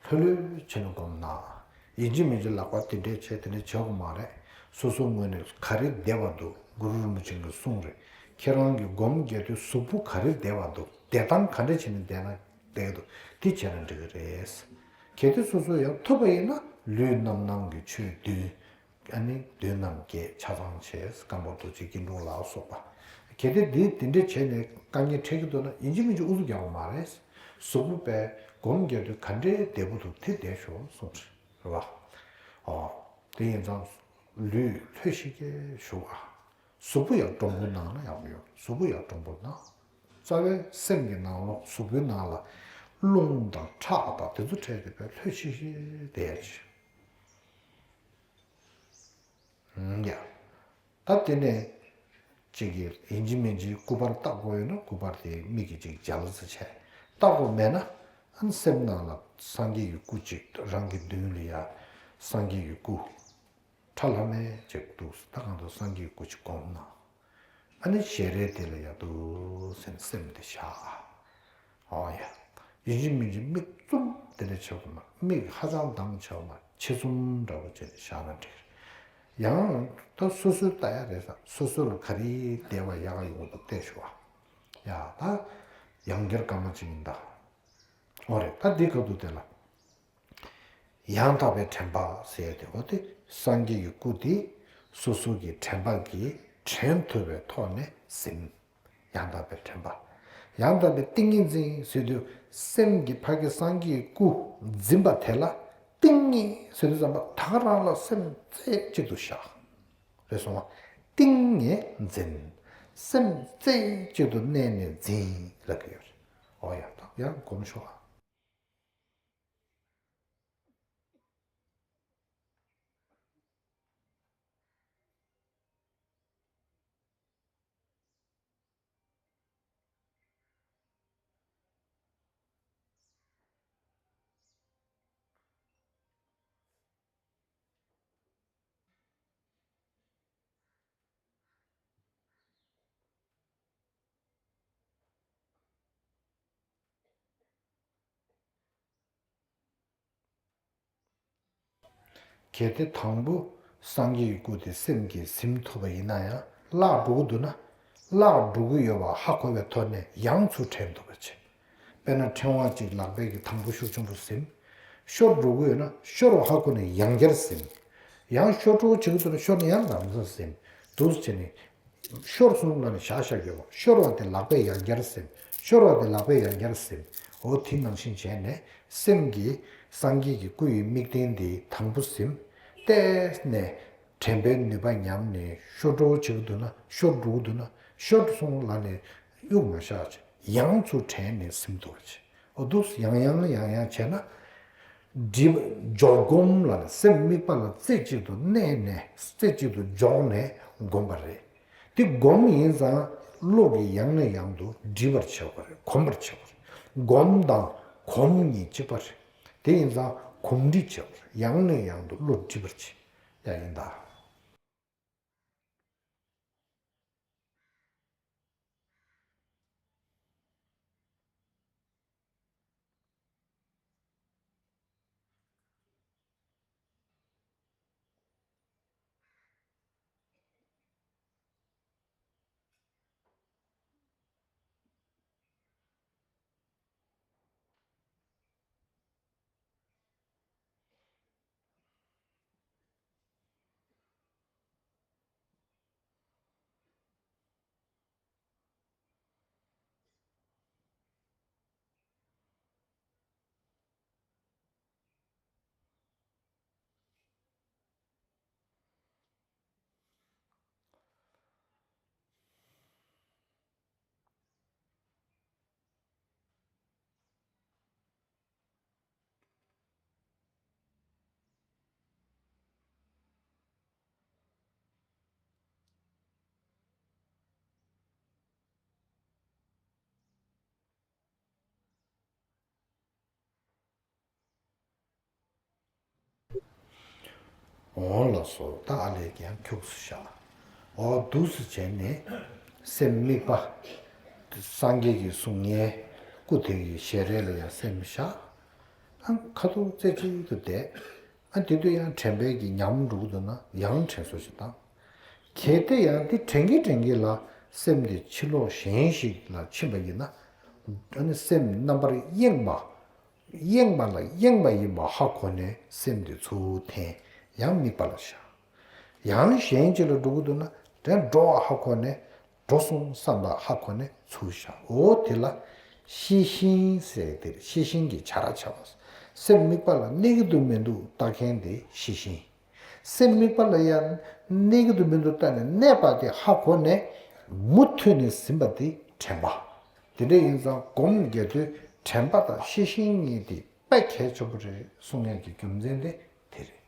ལྷོད་ལྷོད་བྱས་ནས་སྒོམ་ན། ཡིན་གཅིག་མིན་གཅིག་ལག་པ་དེ་འདྲས་བྱས་དེ་འདྲས་བྱེད་དགོས་མ་རེད། སོ་སོའི་ངོས་ནས་ག་རེ་བདེ་བ་འདུག་གུ་རུ་རིན་པོ་ཆེ་གིས་གསུངས་རེད། ཁྱེད་རང་གིས་སྒོམ་རྒྱག་དུས་གཟུགས་པོ་ག་རེ་བདེ་བ་འདུག་བདེ་སྟངས་ག་འདྲས་བྱས་ནས་བསྡད་ན་བསྡད་ཀྱི་འདུག་དེ་བྱས་ན་འགྲིག་གི་རེད། གལ་ཏེ་སོ་སོ་ཡང་ཐུབ་པ་ཡིན་ན་ལུས་རྣམ་སྣང་གི་ཆོས་བདུན། ཨ་ནི་བདུན་ནམ་བརྒྱད་ཆ་ཚང་བྱས། སྐམ་པོ་རྡོ་རྗེ་སྐྱིལ་ཀྲུང་ལ་སོགས་པ། གལ་ཏེ་འདི་དེ་འདྲས་བྱས་ནས་དཀའ་ངལ་འཕྲད་ཀྱི་འདུག་ན་ཡིན་གཅིག་མིན་གཅིག་ཨུ་ཚུགས་རྒྱག་དགོས་མ་རེད། གཟུགས་པོ་པས་སྒོམ་རྒྱག་དུས་ག་འདྲའི་བདེ་པོ་འདུག་དེ་བསྡད་ཤོག་གསུངས་རེད་བ། ཨོ། དེ་ཡིན་ཙང་ལུས་ལྷོད་ཤིག་གེ་བཞུགས་ཨ། གཟུགས་པོ་ཡང་དྲང་པོ་སྣང་ན་ཡག་པོ་ཡོད། གཟུགས་པོ་ཡང་དྲང་པོ་སྣང་། རྩ་བའི་སེམས་ཀྱི་ནང་ལོགས་གཟུགས་པོའི་ནང་ལ་རླུང་དང་ཁྲག་དང་དེ་ཚོ་འཕྲད་དེ་བས་ལྷོད་ཤིག་གེ་བསྡད་ཡ་ཅིག་ཡ། ད་དེ་ནས་ཅིག་གིས་ཡིན་གཅིག་མིན་གཅིག་སྐུ་པར་བཏགས་དགོས་ཡོད་ན་སྐུ་པར་དེ་མིག་གིས་ཅིག་མཇལ་ཙམ་བྱས། བཏགས་དགོས་མེད་ན་ཨ་ནི་སེམས་ནང་ལ་སངས་རྒྱས་ཀྱི་སྐུ་ཅིག་རང་གི་མདུན་ལ་ཡ་སངས་རྒྱས་ཀྱི་སྐུ་ཁྲ་ལྷམ་མེ་ཅིག་འདུག་ད་གང་དུ་སངས་རྒྱས་ཀྱི་སྐུ་ཅིག་བསྒོམས་ན། ཨ་ནི་ཞལ་རས་དེ་ལ་ཡ་འདུག་སེ་སེམས་དེ་བཞག་ཨ། ཨོ་ཡ། ཡིན་གཅིག་མིན་གཅིག་མིག་བཙུམ་དེ་འདྲ་བྱེད་དགོས་མ། མིག་ཧ་ཅང་གདངས་ཆེ་བ་མ། ཕྱེད་བཙུམ་འདྲ་བོ་བྱས་ནས་བཞག་ན་འགྲིག་ཡང་ད་སོ་སོའི་ལྟ་ཡ་རེད་ས། སོ་སོ་ལ་ག་རེ་བདེ་བ་ཡག་ཡོང་འདུག་བལྟས་ཤོག་ཨ། ཡ་ད་ཡང་བསྐྱར་སྐར་མ་གཅིག་ཡིན་ད། ཨོ་རེད། ད་འདི་ག་དུས་དེ་ལ། ཡང་དག་པའི་དྲན་པ་ཟེར་ཡ་དེ་འོ་དེ་སངས་རྒྱས་ཀྱི་སྐུ་དེ་སོ་སོ་གི་དྲན་པ་གིས་དྲན་ཐུབ་པའི་ཐོག་ནས་ཟིན། ཡང་དག་པའི་དྲན་པ། ཡང་དག་པའི་ཏིང་ངེ་འཛིན་ཟེར་དུས་སེམས་ཀྱི་ཕ་གི་སངས་རྒྱས་ཀྱི་སྐུ་འཛིན་པ་དེ་ལ་ཏིང་ངེ་ཟེར་དུས་ཙམ་པ་ད་ག་རང་ལ་སེམས་རྩེ་གཅིག་ཏུ་བཞག་རེད་སོང་བ། ཏིང་ངེ་འཛིན། སེམས་རྩེ་གཅིག་ཏུ་གནས་ནས་འཛིན་ལབ་ཀྱི་ཡོད་རེད། ཨོ་ཡ་ད་ཡང་སྒོམ་ཤོག་ཨ། གལ་ཏེ་དང་པོ་སངས་རྒྱས་ཀྱི་སྐུ་དེ་སེམས་ཀྱིས་ཟིན་ཐུབ་པ་ཡིན་ན་ཡང་བརླག་འགྲོ་གི་འདུག་ན། བརླག་འགྲོ་གི་ཡོད་པ་ཧ་གོ་བའི་ཐོག་ནས་ཡང་ཚུར་དྲན་ཐུབ་པ་བྱེད། དཔེར་ན་ཕྲེང་བ་གཅིག་ལག་པའི་གི་དང་པོ་ཤུགས་ཆེན་པོ་ཟིན། ཤོར་འགྲོ་གི་ཡོད་ན་ཤོར་བ་ཧ་གོ་ནས་ཡང་བསྐྱར་ཟིན། ཡང་ཤོར་འགྲོ་བྱེད་ཀྱི་འདུག་ན་ཤོར་ནས་ཡང་ལམ་སང་ཟིན། འདུག་སེ་བྱས་ནས། ཤོར་སོང་ལབ་ནས་བཞག་བཞག་ཡོད་པ། ཤོར་བ་དེ་ལག་པས་ཡང་བསྐྱར་ཟིན། ཤོར་བ་དེ་ལག་པས་ཡང་བསྐྱར་ཟིན། འོ་དེ་ནང་བཞིན་བྱས་ནས་སེམས་ཀྱིས་སངས་རྒྱས་ཀྱི་སྐུ་ཡི་དམིགས་རྟེན་དེ་དང་པོ་ཟིན། བལྟས་ནས་དྲན་པའི་ནུས་པ་ཉམས་ནས་ཤོར་འགྲོ་བྱེད་ཀྱི་འདུག་ན་ཤོར་འགྲོ་གི་འདུག་ན་ཤོར་སོང་ལབ་ནས་གཡུག་མ་བཞག་ཅིག་ཡང་ཚུར་དྲན་ནས་ཟིན་ཐུབ་པ་བྱེད། འོ་འདུག་ཡང་ཡང་ཡང་ཡང་བྱས་ན། སྒྲིབ་འཇོག་སྒོམ་ལ་སེམས་དམིགས་པ་ལ་རྩེ་གཅིག་ཏུ་གནས་ནས་རྩེ་གཅིག་ཏུ་འཇོག་ནས་བསྒོམ་པ་རེད། དེ་སྒོམ་ཡིན་ཙང་བློ་གིས་ཡང་ནས་ཡང་དུ་སྒྲིབ་པར་བྱེད་པ་རེད། གོམས་པར་བྱེད་པ་རེད། སྒོམ་དང་གོམས་གཉིས་གཅིག་པ་རེད། དེ་ཡིན་ཙང་གོམས་འདྲིས་བྱེད་པ་རེད། ཡང་ནས་ཡང་དུ་བློ་སྒྲིབ་པར་བྱེད་ཡ་ཡིན་ད། འོང་ལགས་སོ། ད་ཨ་ལས་ཀྱང་ཁྱུགས་སུ་བཞག་འོ་འདུག་སེ་བྱས་ནས་སེམས་དམིགས་པ། སངས་རྒྱས་ཀྱི་གསུང་སྙན་སྐུ་དེ་གི་ཞལ་རས་ལ་ཡང་སེམས་བཞག་ཨ་ཁ་ཐུག་རྩེ་གཅིག་ཏུ་བསྡད། ཨ་དེ་དུས་ཡང་དྲན་པའི་གི་ཉམས་འགྲོ་གི་འདུག་ན་ཡང་དྲན་གསོ་ཞིག་བཏང་། གལ་ཏེ་ཡང་དེ་དྲན་གྱིན་དྲན་གྱིན་ལ་སེམས་དེ་ཕྱི་ལོགས་གཞན་ཞིག་ལ་ཕྱིན་པ་ཡིན་ན། ཨ་ནི་སེམས་རྣམ་པར་གཡེངས་པ། གཡེངས་པ་ལ་གཡེངས་པ་ཡིན་པ་ཧ་གོ་ནས་སེམས་དེ་ཚུར་འཐེན། ཡང་དམིགས་པ་ལ་བཞག། ཡང་གཞན་ཅིག་ལ་འགྲོ་གི་འདུག་ན་དེ་འགྲོ་བ་ཧ་གོ་ནས། འགྲོ་སོང་བསམ་པ་ཧ་གོ་ནས་ཚུར་བཞག། འོ་དེ་ལ་ཤེས་བཞིན་ཟེར་དེ་རེད། ཤེས་བཞིན་གྱི་བྱ་ར་བྱ་བ། སེམས་དམིགས་པ་ལ་གནས་ཀྱི་འདུག་མི་འདུག་ལྟ་མཁན་དེ་ཤེས་བཞིན། སེམས་དམིགས་པ་ལ་ཡང་གནས་ཀྱི་འདུག་མི་འདུག་ལྟ་ནས་གནས་པ་དེ་ཧ་གོ་ནས་མུ་མཐུད་ནས་ཟིན་པ་དེ་དྲན་པ། དེ་འདྲ་ཡིན་ཙང་སྒོམ་རྒྱག་དུས་དྲན་པ་དང་ཤེས་བཞིན་གཉིས་དེ་དཔེ་གལ་ཆེན་པོ་རེད་གསུང་ཡག་གི་རྒྱུ་མཚན་དེ་དེ་རེད།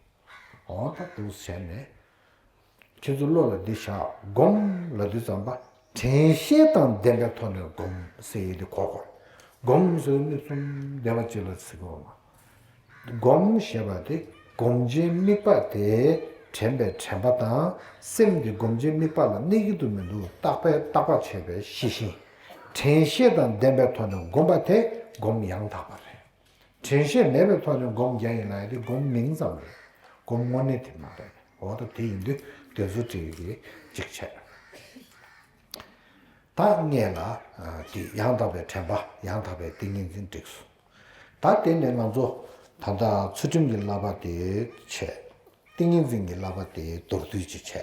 འོ་ད་འདུག་བྱས་ནས། ཁྱེད་ཚོ་བློ་ལ་འདི་བཞག། སྒོམ་ལབ་དུས་ཙམ་པ་དྲན་ཤེས་དང་ལྡན་པའི་ཐོག་ནས་སྒོམ་ཟེར་ཡས་དེ་གོ་དགོས། སྒོམ་ཟེར་དུས་གསུམ་བདེ་བ་ཅིག་ལ་ཟེར་གོ་མ། སྒོམ་ཞེས་པ་དེ་སྒོམ་བྱེད་དམིགས་པ་དེ་དྲན་པའི་དྲན་པ་དང་སེམས་དེ་སྒོམ་བྱེད་དམིགས་པ་ལ་གནས་ཀྱི་འདུག་མི་འདུག་བརྟག་པའི་བརྟག་པ་བྱས་པའི་ཤེས་བཞིན། དྲན་ཤེས་དང་ལྡན་པའི་ཐོག་ནས་སྒོམ་པ་དེ་སྒོམ་ཡང་དག་པ་རེད། དྲན་ཤེས་མེད་པའི་ཐོག་ནས་སྒོམ་རྒྱག་ཡིན་ལབ་ཡ་དེ་སྒོམ་མིང་ཙམ་རེད། སྒོམ་དངོས་གནས་དེ་མ་རེད། འོ་ད་དེ་ཡིན་དུས་དེ་ཚོ་བྲིས་ཀྱི་གཅིག་བྱས། ད་སྔས་ལ་དེ་ཡང་དག་པའི་དྲན་པ་ཡང་དག་པའི་ཏིང་ངེ་འཛིན་བསྒྲིགས་སོང་། ད་དེ་ནས་ང་ཚོ་ད་ལྟ་ཚུལ་ཁྲིམས་ཀྱི་བསླབ་པ་དེ་བྱས། ཏིང་ངེ་འཛིན་གྱི་བསླབ་པ་དེ་མདོར་བསྡུས་ཅིག་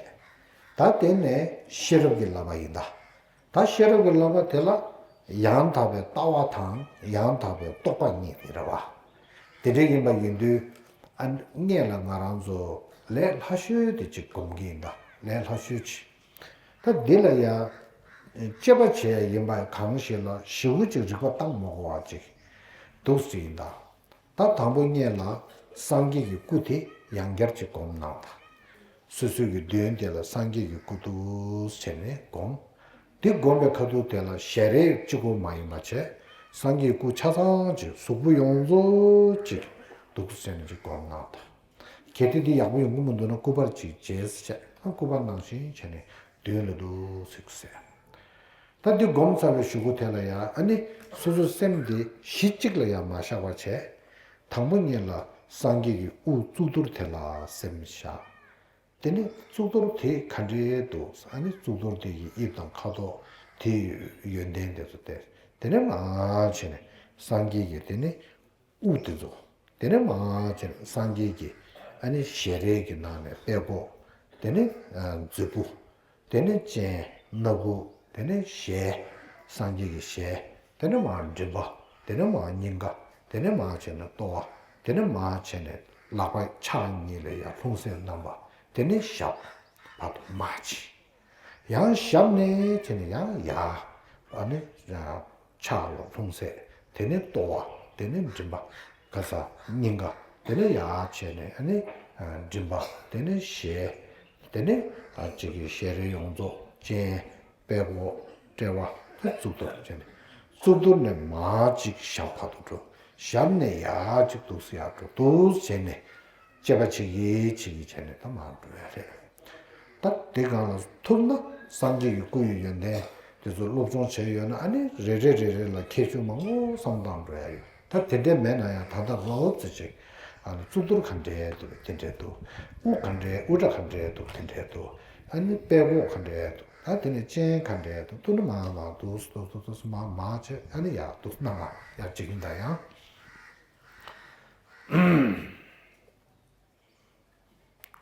བྱས། ད་དེ་ནས་ཤེས་རབ་ཀྱི་བསླབ་པ་ཡིན་ད། ད་ཤེས་རབ་ཀྱི་བསླབ་པ་དེ་ལ་ཡང་དག་པའི་ལྟ་བ་དང་ཡང་དག་པའི་རྟོག་པ་གཉིས་དེ་རེད་བ། དེ་འདྲ་ཡིན་པ་ཡིན་དུས་ཨ་སྔས་ལ་ང་རང་ཚོ་ལས་སླ་ཤོས་དེ་གཅིག་སྒོམ་གྱི་ཡིན་ད། ལས་སླ་ཤོས་ཅིག། ད་འདི་ལ་ཡང་དཔྱད་པ་བྱས་ཡིན་པ་གང་ཞིག་ལ་ཞེ་པོ་ཅིག་རིག་པ་བཏང་མ་དགོས་པ་ཅིག་འདུག་སེ་ཡིན་ད། ད་དང་པོ་སྔས་ལ་སངས་རྒྱས་ཀྱི་སྐུ་དེ་ཡང་བསྐྱར་ཅིག་སྒོམ་གནང་དང་། སོ་སོའི་གི་མདུན་དེ་ལ་སངས་རྒྱས་ཀྱི་སྐུ་འདུག་ཟེར་ནས་སྒོམ། དེ་སྒོམ་པའི་ཁ་ཐུག་དེ་ལ་ཞལ་རས་གཅིག་པོ་མ་ཡིན་པ་བྱས། སངས་རྒྱས་ཀྱི་སྐུ་ཆ་ཚང་ཅིག་གཟུགས་པོ་ཡོངས་རྫོགས་ཅིག་འདུག་ཟེར་ནས་ཅིག་སྒོམ་གནང་དང་། གལ་ཏེ་འདི་ཡག་པོ་ཡོང་གི་མི་འདུག་ན་སྐུ་པར་ཅིག་བྱས་བྱས། སྐུ་པར་ནང་བཞིན་བྱས་ནས་མདུན་ལ་འདུག་སེ་གཟིགས་ཟེར། ད་འདི་སྒོམ་ཚར་བའི་གཞུག་གུ་དེ་ལ་ཡང་ཨ་ནི་སོ་སོའི་སེམས་འདི་གཞི་གཅིག་ལ་ཡང་མ་བཞག་པར་བྱས། དང་པོ་ཉིད་ལ་སངས་རྒྱས་ཀྱི་དབུ་གཙུག་ཏོར་དེ་ལ་སེམས་བཞག། དེ་ནས་གཙུག་ཏོར་དེ་ག་འདྲའི་འདུག་ཨ་ནི་གཙུག་ཏོར་དེ་ཡི་དབྱིབས་དང་ཁ་དོག་དེའི་ཡོན་ཏན་དེ་ཚོ་བལྟས། དེ་ནས་མར་བྱས་ནས་སངས་རྒྱས་ཀྱི་དེ་ནས་དབུ་དེ་ཚོ། དེ་ནས་མར་བྱས་ནས་སངས་རྒྱས་ཀྱི་ཨ་ནི་ཞལ་རས་ཀྱི་ནང་ནས་པད་ཀོ། དེ་ནས་མཛོད་སྤུ། དེ་ནས་སྤྱན། སྣ་ཁུག་དེ་ནས་ཞལ། སངས་རྒྱས་ཀྱི་ཞལ། དེ་ནས་མར་མགྲིན་པ། དེ་ནས་མར་སྙིང་ག། དེ་ནས་མར་བྱས་ནས་ལྟོ་བ། དེ་ནས་མར་བྱས་ནས་ལག་པ་ཕྱག་གཉིས་ལ་ཡར་ལྷུང་བཟེད་བསྣམས་པ། དེ་ནས་ཞབས་བར་དུ་མར་བྱས། ཡང་ཞབས་ནས་བྱས་ནས་ཡང་ཡར། ཨ་ནི་ཕྱག་ལ་ལྷུང་བཟེད། དེ་ནས་ལྟོ་བ། དེ་ནས་མགྲིན་པ། ག་ས་སྙིང་ག། དེ་ནས་ཡར་བྱས་ནས་ཨ་ནི་མགྲིན་པ། དེ་ནས་ཞལ། དེ་ནས་ཨ་གཅིག་གི་ཞལ་རས་ཡོངས་རྫོགས། སྤྱན། པད་ཀོ། དཔྲལ་བ། དེ་གཙུག་ཏོར་བྱས་ནས། གཙུག་ཏོར་ནས་མར་གཅིག་ཞབས་བར་དུ་འགྲོ། ཞབས་ནས་ཡར་གཅིག་འདུག་སེ་ཡར་འགྲོ། འདུག་སེ་བྱས་ནས། དཔྱད་པ་བྱེད་ཀྱི་བྱེད་ཀྱི་བྱས་ནས་ད་མར་འགྲོ་ཡ་རེད། ད་དེ་སྒང་ལ་ཐུབ་ན་སངས་རྒྱས་ཀྱི་སྐུ་ཡི་ཡོན་ཏན་དེ་ཚོ་སློབ་སྦྱོང་བྱས་ཡོད་ན་ཨ་ནི་རེ་རེ་རེ་རེ་ལ་ཁྱད་ཆོས་མང་པོ་བསམ་བཏང་འགྲོ་ཡ་ཡོད། ད་དེ་འདྲས་མེད་ན་ཡང་ད་ལྟ་རོབ་ཙམ་ཅིག་ཨ་ནི་གཙུག་ཏོར་ག་འདྲས་འདུག་དེ་འདྲས་འདུག་དབུ་ག་འདྲས། དབུ་སྐྲ་ག་འདྲས་འདུག་དེ་འདྲས་འདུག་ཨ་ནི་པད་ཀོ་ག་འདྲས་འདུག་ད་དེ་ནས་སྤྱན་ག་འདྲས་འདུག་ཏུ་ནི་མ་མ་འདུག་འདུག་འདུག་འདུག་མ་མ་བྱས་ཨ་ནི་ཡར་འདུག་སྣང་ང་ཡར་གཅིག་ཡིན་ད་ཡང་།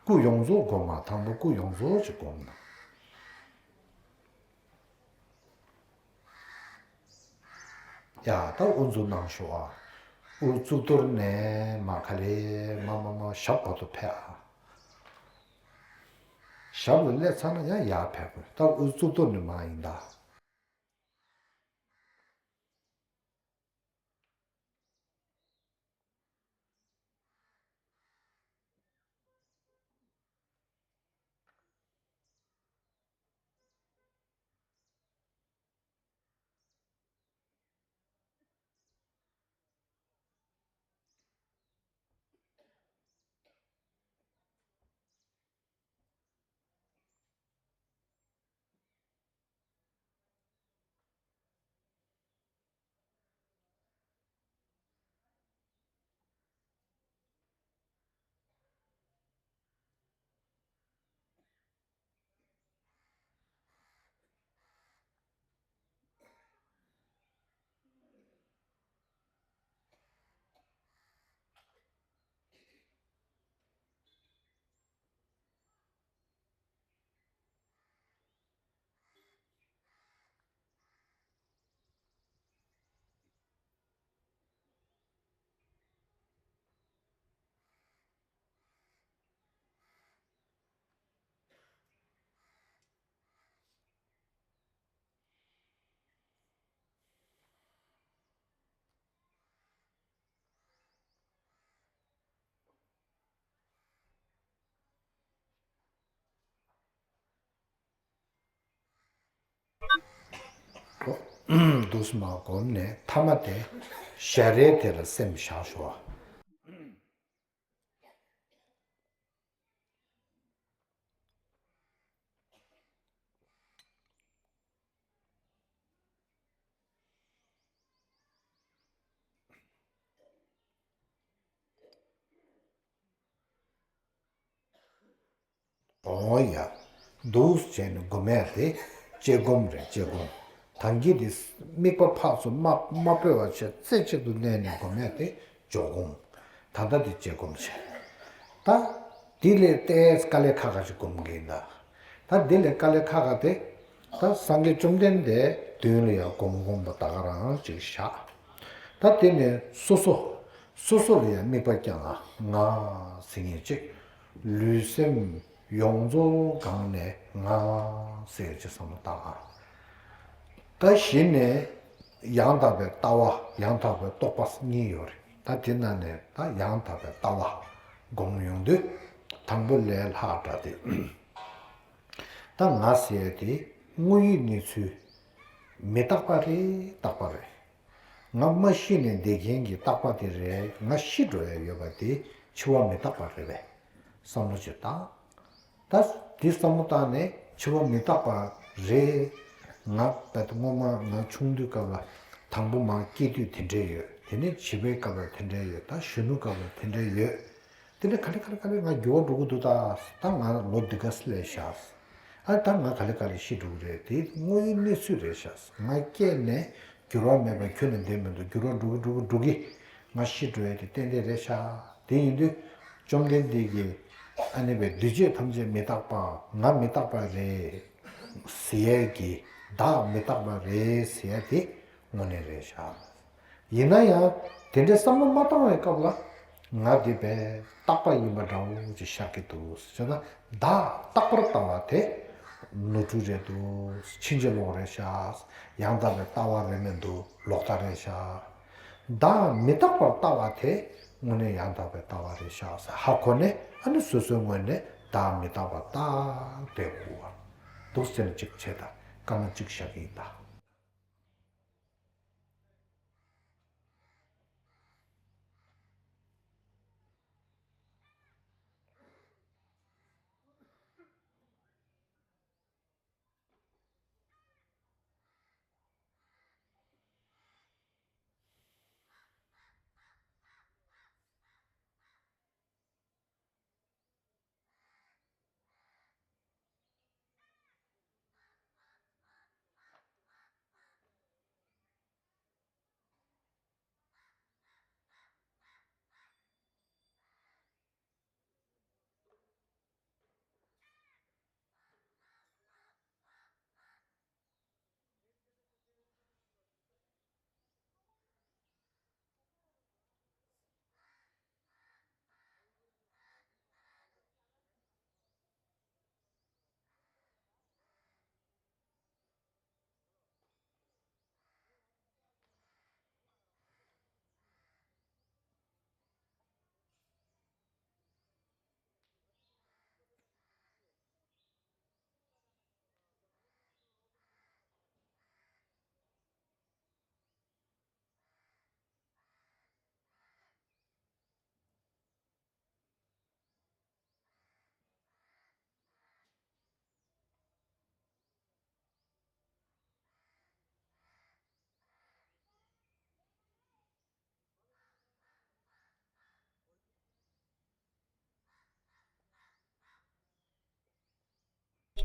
སྐུ་ཡོངས་རྫོགས་སྒོམ་མ། དང་པོ་སྐུ་ཡོངས་རྫོགས་ཅིག་སྒོམ་ན། ཡ་ད་དབུ་འཛུགས་གནང་ཤོག་ཨ། དབུ་གཙུག་ཏོར་ནས་མར་ག་ལེ་མར་མར་མར་ཞབས་བར་དུ་ཕེབས་ཨ། ཞབས་ལ་སླེབས་ཚར་ན་ཡང་ཡར་ཕེབས་དགོས། ད་དབུ་གཙུག་ཏོར་ནས་མར་ཡིན་ད། འདུག་སེ་མར་བསྒོམས་ནས་མཐའ་མ་དེ་ཞལ་རས་དེ་ལ་སེམས་བཞག་ཞོག། འོ་ཡ། འདུག་སེ་བྱས་ནས་སྒོམ་ཡ་དེ་དཔྱད་སྒོམ་རེད། དཔྱད་སྒོམ། ད་གིན་དེ་དམིགས་པ་ཕར་ཚུར་མ་མ་སྤོས་པ་བྱས་རྩེ་གཅིག་ཏུ་གནས་ནས་སྒོམ་ཡ་དེ་འཇོག་སྒོམ། ད་ལྟ་དེ་དཔྱད་སྒོམ་བྱས། ད་དེ་ལས་ཏོག་ཙམ་དཀའ་ལས་ཁག་ཁག་ཅིག་སྒོམ་གྱི་ཡིན་ད། ད་དེ་ལས་དཀའ་ལས་ཁག་ཁག་དེ། ད་སངས་རྒྱས་བཅོམ་ལྡན་འདས་མདུན་ལ་ཡང་སྒོམ་སྒོམ་པ་ད་ག་རང་ཅིག་བཞག། ད་དེ་ནས་སོ་སོ། སོ་སོ་ལ་ཡང་དམིགས་པ་བསྐྱང་ང་ཟེར་མཁན་ཅིག། ལུས་སེམས་ཡོངས་རྫོགས་གང་ནས་ང་ཟེར་ཅིག་བསམ་བློ་བཏང་ང་། ད་གཞི་ནས་ཡང་དག་པའི་ལྟ་བ་ཡང་དག་པའི་རྟོག་པ་གཉིས་ཡོད་རེད། ད་དེ་ནང་ནས་ད་ཡང་དག་པའི་ལྟ་བ་སྒོམ་ཡོང་དུས་དང་པོ་ལས་ལྷག་དྲགས་ཏེ། ད་ང་ཟེར་ཡ་དེ་དངོས་ཡོད་གནས་ཚུལ་མི་རྟག་པ་རེད། རྟག་པ་རེད། ང་མ་ཤི་ནས་བསྡད་མཁན་གྱི་རྟག་པ་དེ་རེད། ང་ཤི་འགྲོ་ཡ་ཡོད་པ་དེ་འཆི་བ་མི་རྟག་པ་རེད་པས་བསམ་བློ་ཅིག་བཏང་། ད་དེ་བསམ་བློ་བཏང་ནས་འཆི་བ་མི་རྟག་པ་རེད། ང་ད་ལྟ་སྔོན་མ་ང་ཆུང་དུས་སྐབས་ལ་དང་པོ་མར་སྐྱེས་དུས་དེ་འདྲས་ཡོད། དེ་ནས་བྱིས་པའི་སྐབས་ལ་དེ་འདྲས་ཡོད། ད་གཞོན་ནུ་སྐབས་ལ་དེ་འདྲས་ཡོད། དེ་ནས་ག་ལེ་ག་ལེ་ག་ལེ་ང་འགྱུར་བ་འགྲོ་གི་འདུག་ད་ད་ང་ལོ་འདི་ག་སླེབས་ཤག། ཨ་ད་ང་ག་ལེ་ག་ལེ་ཤི་འགྲོ་གི་རེད། དེ་དངོས་ཡོད་གནས་ཚུལ་རེད་ཤག། ང་སྐྱེས་ནས་འགྱུར་བ་མེད་པར་ཁྱོན་ནས་བསྡད་མི་འདུག། འགྱུར་བ་འགྲོ་གི་འགྲོ་གི་འགྲོ་གི། ང་ཤི་འགྲོ་ཡ་དེ་ཏན་ཏན་རེད་ཤག། དེ་ཡིན་དུས་བཅོམ་ལྡན་འདས་ཀྱིས་ཨ་ནི་བའི་འདུས་བྱས་ཐམས་ཅད་མི་རྟག་པ། ང་མི་རྟག་པ་རེད་ཟེར་ཡས་ཀྱི་བདག་མི་རྟག་པ་རེད་ཟེར་ཡས་དེ་དངོས་གནས་རེད་ཤག། ཡིན་ན་ཡང་དེ་འདྲའི་བསམ་བློ་མ་བཏང་བའི་སྐབས་ལ་ང་དེ་བས་རྟག་པ་ཡིན་པ་འདྲ་བོ་ཅིག་ཤར་གྱི་འདུག་ཟེར་ན། བདག་རྟག་པར་ལྟ་བ་དེ་ནོར་འཁྲུལ་རེད་འདུག། ཕྱིན་ཅི་ལོག་རེད་ཤག། ཡང་དག་པའི་ལྟ་བ་རེད་མི་འདུག། ལོག་ལྟ་རེད་ཤག། བདག་མི་རྟག་པར་ལྟ་བ་དེ་དངོས་གནས་ཡང་དག་པའི་ལྟ་བ་རེད་ཤག་ཟེར་ཧ་གོ་ནས། ཨ་ནི་སོ་སོའི་ངོས་ནས་བདག་མི་རྟག་པར་ལྟ་བསྡད་དགོས་པ་འདུག་ཟེར་ནས་གཅིག་བྱས། ད་སྐར་མ་གཅིག་བཞག་གི་ཡིན་ད།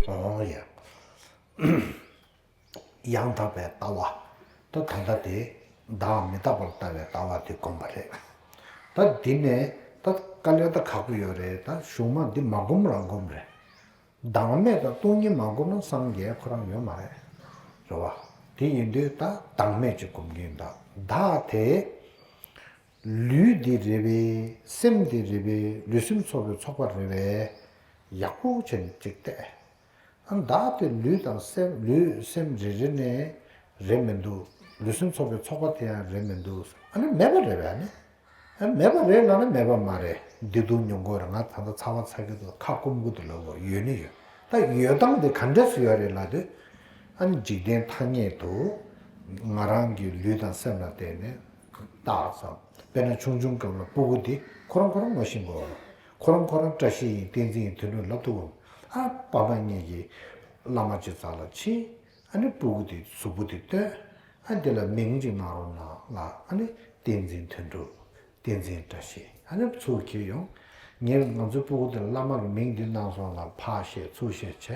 ཨོ་ཡ། ཡང་དག་པའི་ལྟ་བ། ད་ད་ལྟ་དེ་བདག་མི་རྟག་པར་ལྟ་བའི་ལྟ་བ་དེ་བསྒོམས་པ་རེད། ད་འདི་ནས་ད་དཀའ་ལས་ད་ཁག་པོ་ཡོད་རེད། ད་གཞུག་མ་འདི་མ་བསྒོམ་རང་བསྒོམ་རེད། བདག་མེད་དང་སྟོང་ཉིད་མ་བསྒོམས་ན་སངས་རྒྱས་ཁོ་རང་ཡོད་མ་རེད། རེད་བ། དེ་ཡིན་དུས་ད་བདག་མེད་ཅིག་སྒོམ་གྱི་ཡིན་ད། བདག་དེ་ལུས་འདི་རེད་པས། སེམས་འདི་རེད་པས། ལུས་སེམས་ཚོགས་པའི་ཚོགས་པ་རེད་པས། ཡག་པོ་བྱས་ནས་ཅིག་བལྟས། ཨ་བདག་དེ་ལུས་དང་སེམས། ལུས་སེམས་རེ་རེ་ནས་རེད་མི་འདུག། ལུས་སེམས་ཚོགས་པའི་ཚོགས་པ་དེ་ཡང་རེད་མི་འདུག། ཨ་ནི་མེད་པ་རེད་པས། ཨ་ནི་ཨ་མེད་པ་རེད་ལབ་ན་མེད་པ་མ་རེད། བདེ་སྡུག་མྱོང་གི་ཡོད་རེད། ང་ད་ལྟ་ཚ་བ་ཚ་གི་འདུག། ཁ་སྐོམ་གི་འདུག་ལབ་དགོས། ཡོད་ནི་ཡོད། ད་ཡོད་སྟངས་དེ་ག་འདྲས་སུ་ཡོད་རེད་ལབ་དུས། ཨ་ནི་འཇིག་རྟེན་ཐ་སྙད་དུ་ ང་རང་གི་ལུས་དང་སེམས་ལ་བརྟེན་ནས་བཏགས་ཙམ། དཔེར་ན་ཆུང་ཆུང་སྐབས་ལ་སྤུ་གུ་དེ་ཁོ་རང་ཁོ་རང་ངོ་ཤེས་དགོས་པ། ཁོ་རང་ཁོ་རང་བཀྲ་ཤིས་ཡིན། བསྟན་འཛིན་ཡིན། དོན་གྲུབ་ལབ་ཐུབ་དགོས། ཨ་པ་ཕ་གཉིས་ཀྱིས་བླ་མ་ཅིག་རྩ་ལ་ཕྱིན། ཨ་ནི་སྤུ་གུ་དེ་གཟུགས་པོ་དེ་སྟོན། ཨ་དེ་ལ་མིང་ཅིག་གནང་རོགས་གནང་ལབ། ཨ་ནི་བསྟན་འཛིན་དོན་གྲུབ། བསྟན་འཛིན་བཀྲ་ཤིས། ཨ་ནི་ཚུར་ཁྱེར་ཡོང་། ངས་ང་ཚོའི་སྤུ་གུ་དེ་ལ་བླ་མ་གི་མིང་འདི་གནང་སོང་ལབ་ཕར་བཤད་ཚུར་བཤད་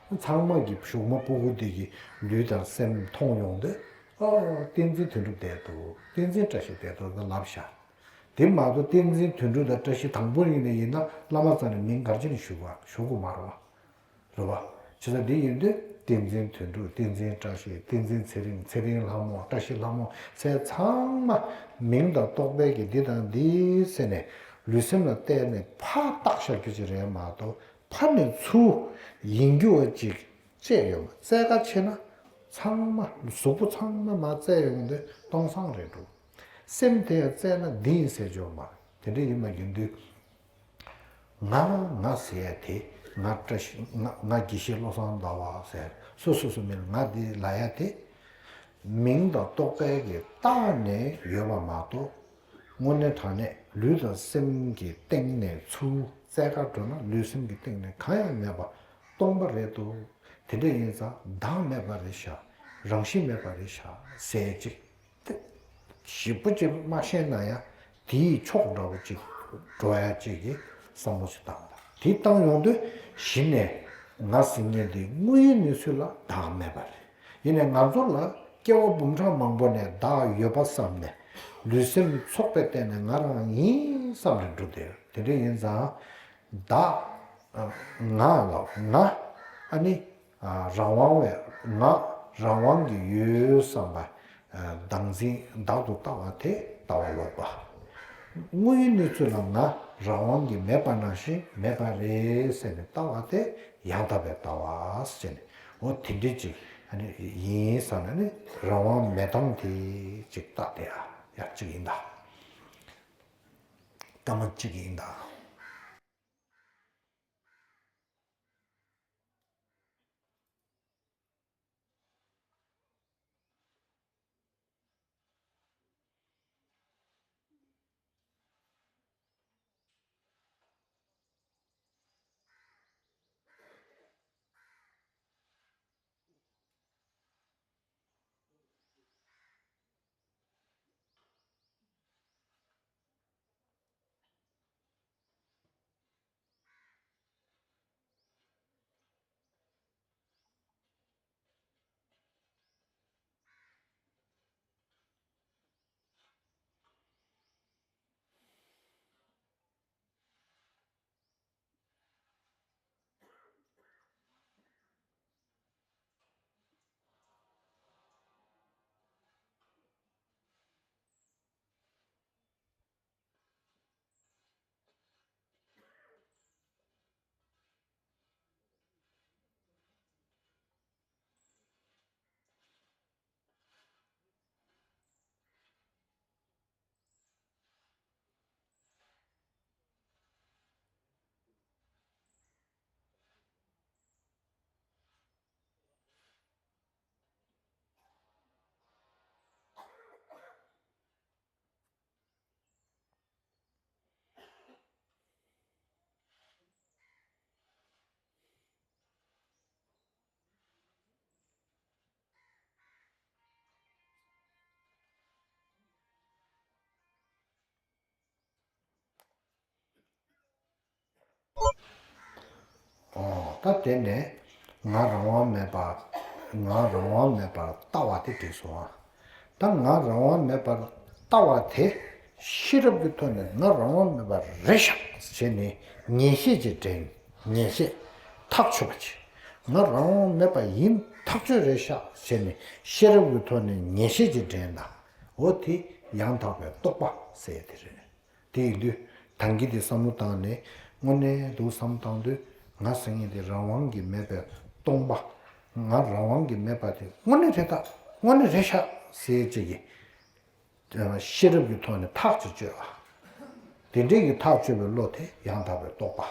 བྱས། ཚང་མ་གི་གཞུག་མ་སྤུ་གུ་དེ་གི་ལུས་དང་སེམས་མཐོང་ཡོང་དུས། ཨོ། བསྟན་འཛིན་དོན་གྲུབ་བསྡད་འདུག་བསྟན་འཛིན་བཀྲ་ཤིས་བསྡད་འདུག་ལབ་ཤག་དེ་མ་གཏོགས་བསྟན་འཛིན་དོན་གྲུབ་དང་བཀྲ་ཤིས་དང་པོ་ཡིན་ནས་ཡིན་ན་བླ་མ་རྩ་ནས་མིང་ག་རེ་བྱས་ནས་ཞུ་དགོས། ཞུ་དགོས་མ་རེད་བ། རེད་བ། བྱས་ཙང་འདི་ཡིན་དུས་བསྟན་འཛིན་དོན་གྲུབ། བསྟན་འཛིན་བཀྲ་ཤིས། བསྟན་འཛིན་ཚེ་རིང་། ཚེ་རིང་ལྷ་མོ། བཀྲ་ཤིས་ལྷ་མོ་ཟེར། ཚང་མ་མིང་དང་རྟོག་པའི་གི་འདི་དང་འདི་ཟེར་ནས་ལུས་སེམས་ལ་བརྟེན་ནས་ཕར་བཏགས་བཞག་རྒྱུ་ཅིག་རེད་མ་གཏོགས། ཕར་ནས་ཚུར་ཡིན་རྒྱུ་བ་ཅིག་བཅས་ཡོད་མ། བཙལ་ཁ་ཕྱེ་ན་ཚང་མ་གཟུགས་པོ་ཚང་མ་མར་བཙལ་ཡོང་དུས་སྟོང་སང་རེད་འདུག་སེམས་དེ་ཡང་བཙལ་ན་འདི་ཡིན་ཟེར་རྒྱུ་མ་རེད། དེ་འདྲ་ཡིན་པ་ཡིན་དུས། ང་ང་ཟེར་ཡ་དེ། ང་བཀྲ་ཤིས། ང་ང་དགེ་བཤེས་བློ་བཟང་ཟླ་བ་ཟེར། སོ་སོ་སོ་མིང་ང་འདི་ལབ་ཡ་དེ། མིང་དང་རྟོག་པའི་གི་བཏགས་ནས་ཡོད་པ་མ་གཏོགས། དངོས་གནས་དྲང་གནས་ལུས་དང་སེམས་ཀྱི་སྟེང་ནས་ཚུར་བཙལ་ག་འགྲོ་ན་ལུས་སེམས་ཀྱི་སྟེང་ནས་གང་ཡང་མེད་པ་སྟོང་པ་རེད་འདུག་དེ་འདྲ་ཡིན་ཙང་བདག་མེད་པ་རེད་ཤག་རང་བཞིན་མེད་པ་རེད་ཤག་ཟེར་ཅིག་ཞིབ་པོ་ཅིག་མ་ཤེས་ན་ཡང་དེའི་ཕྱོགས་འདྲ་བོ་ཅིག་འགྲོ་ཡ་ཅིག་གི་བསམ་བློ་ཞིག་བཏང་དང་། དེ་བཏང་ཡོང་དུས་གཞི་ནས་ང་ཟེར་མཁན་དེ་དངོས་ཡོད་གནས་ཚུལ་ལ་བདག་མེད་པ་རེད། ཡིན་ནའི་ང་ཚོ་ལ་སྐྱེ་བ་འབུམ་ཕྲག་མང་པོ་ནས་བདག་ཡོད་པ་བསམ་ནས་ལུས་སེམས་ཚོགས་པའི་སྟེང་ནས་ང་རང་ཡིན་བསམ་ནས་འགྲོ་བསྡད་ཡོད། དེ་འདྲ་ཡིན་ཙང་བདག་ང་ལ་ང་ཨ་ནི། རང་དབང་བའི་ང་རང་དབང་གི་ཡུལ་བསམ་པ། བདག་འཛིན་བདག་ཏུ་ལྟ་བ་དེ་ལྟ་བ་ལོག་པ། དངོས་ཡོད་གནས་ཚུལ་ལ་ང་རང་དབང་གི་མེད་པ་ནང་བཞིན་མེད་པ་རེད་ཟེར་ནས་ལྟ་བ་དེ་ཡང་དག་པའི་ལྟ་བ་ཟེར་ནས། འོ་དེ་འདྲ་ཅིག་ཨ་ནི་ཡིན་བསམ་ན་ནི་རང་དབང་མེད་སྟངས་དེ་ཅིག་ལྟ་དེ་ཨ་ཡག་ཅིག་ཡིན་ད། སྐར་མ་གཅིག་ཡིན་ད། ཨོ། ད་དེ་ནས་ང་རང་དབང་མེད་པ། ང་རང་དབང་མེད་པར་ལྟ་བ་དེ་འགྲིག་སོང་ཨ། ད་ང་རང་དབང་མེད་པར་ལྟ་བ་དེ་ཤེས་རབ་ཀྱི་ཐོག་ནས་ང་རང་དབང་མེད་པ་རེད་ཤག་བྱས་ནས་ངེས་ཤེས་ཀྱི་འདྲེན། ངེས་ཤེས་ཐག་ཆོད་པ་བྱེད། ང་རང་དབང་མེད་པ་ཡིན་ཐག་ཆོད་རེད་ཤག་བྱས་ནས་ཤེས་རབ་ཀྱི་ཐོག་ནས་ངེས་ཤེས་ཀྱི་འདྲེན་དང་། འོ་དེ་ཡང་དག་པའི་རྟོག་པ་ཟེར་ཡ་དེ་རེད། དེ་ཡིན་དུས་ད་གིན་དེ་བསམ་བློ་བཏང་ནས་དངོས་གནས་འདུག་བསམ་བཏང་དུས་ང་ཟེར་མཁན་དེ་རང་དབང་གིས་མེད་པའི་སྟོང་པ། ང་རང་དབང་གིས་མེད་པ་དེ་དངོས་གནས་རེད་ད། དངོས་གནས་རེད་ཤག་ཟེར་ཅིག་གི་ཤེས་རབ་ཀྱི་ཐོག་ནས་ཐག་ཅིག་གཅོད་པ། དེ་འདྲའི་གི་ཐག་གཅོད་པའི་བློ་དེ་ཡང་དག་པའི་རྟོག་པ།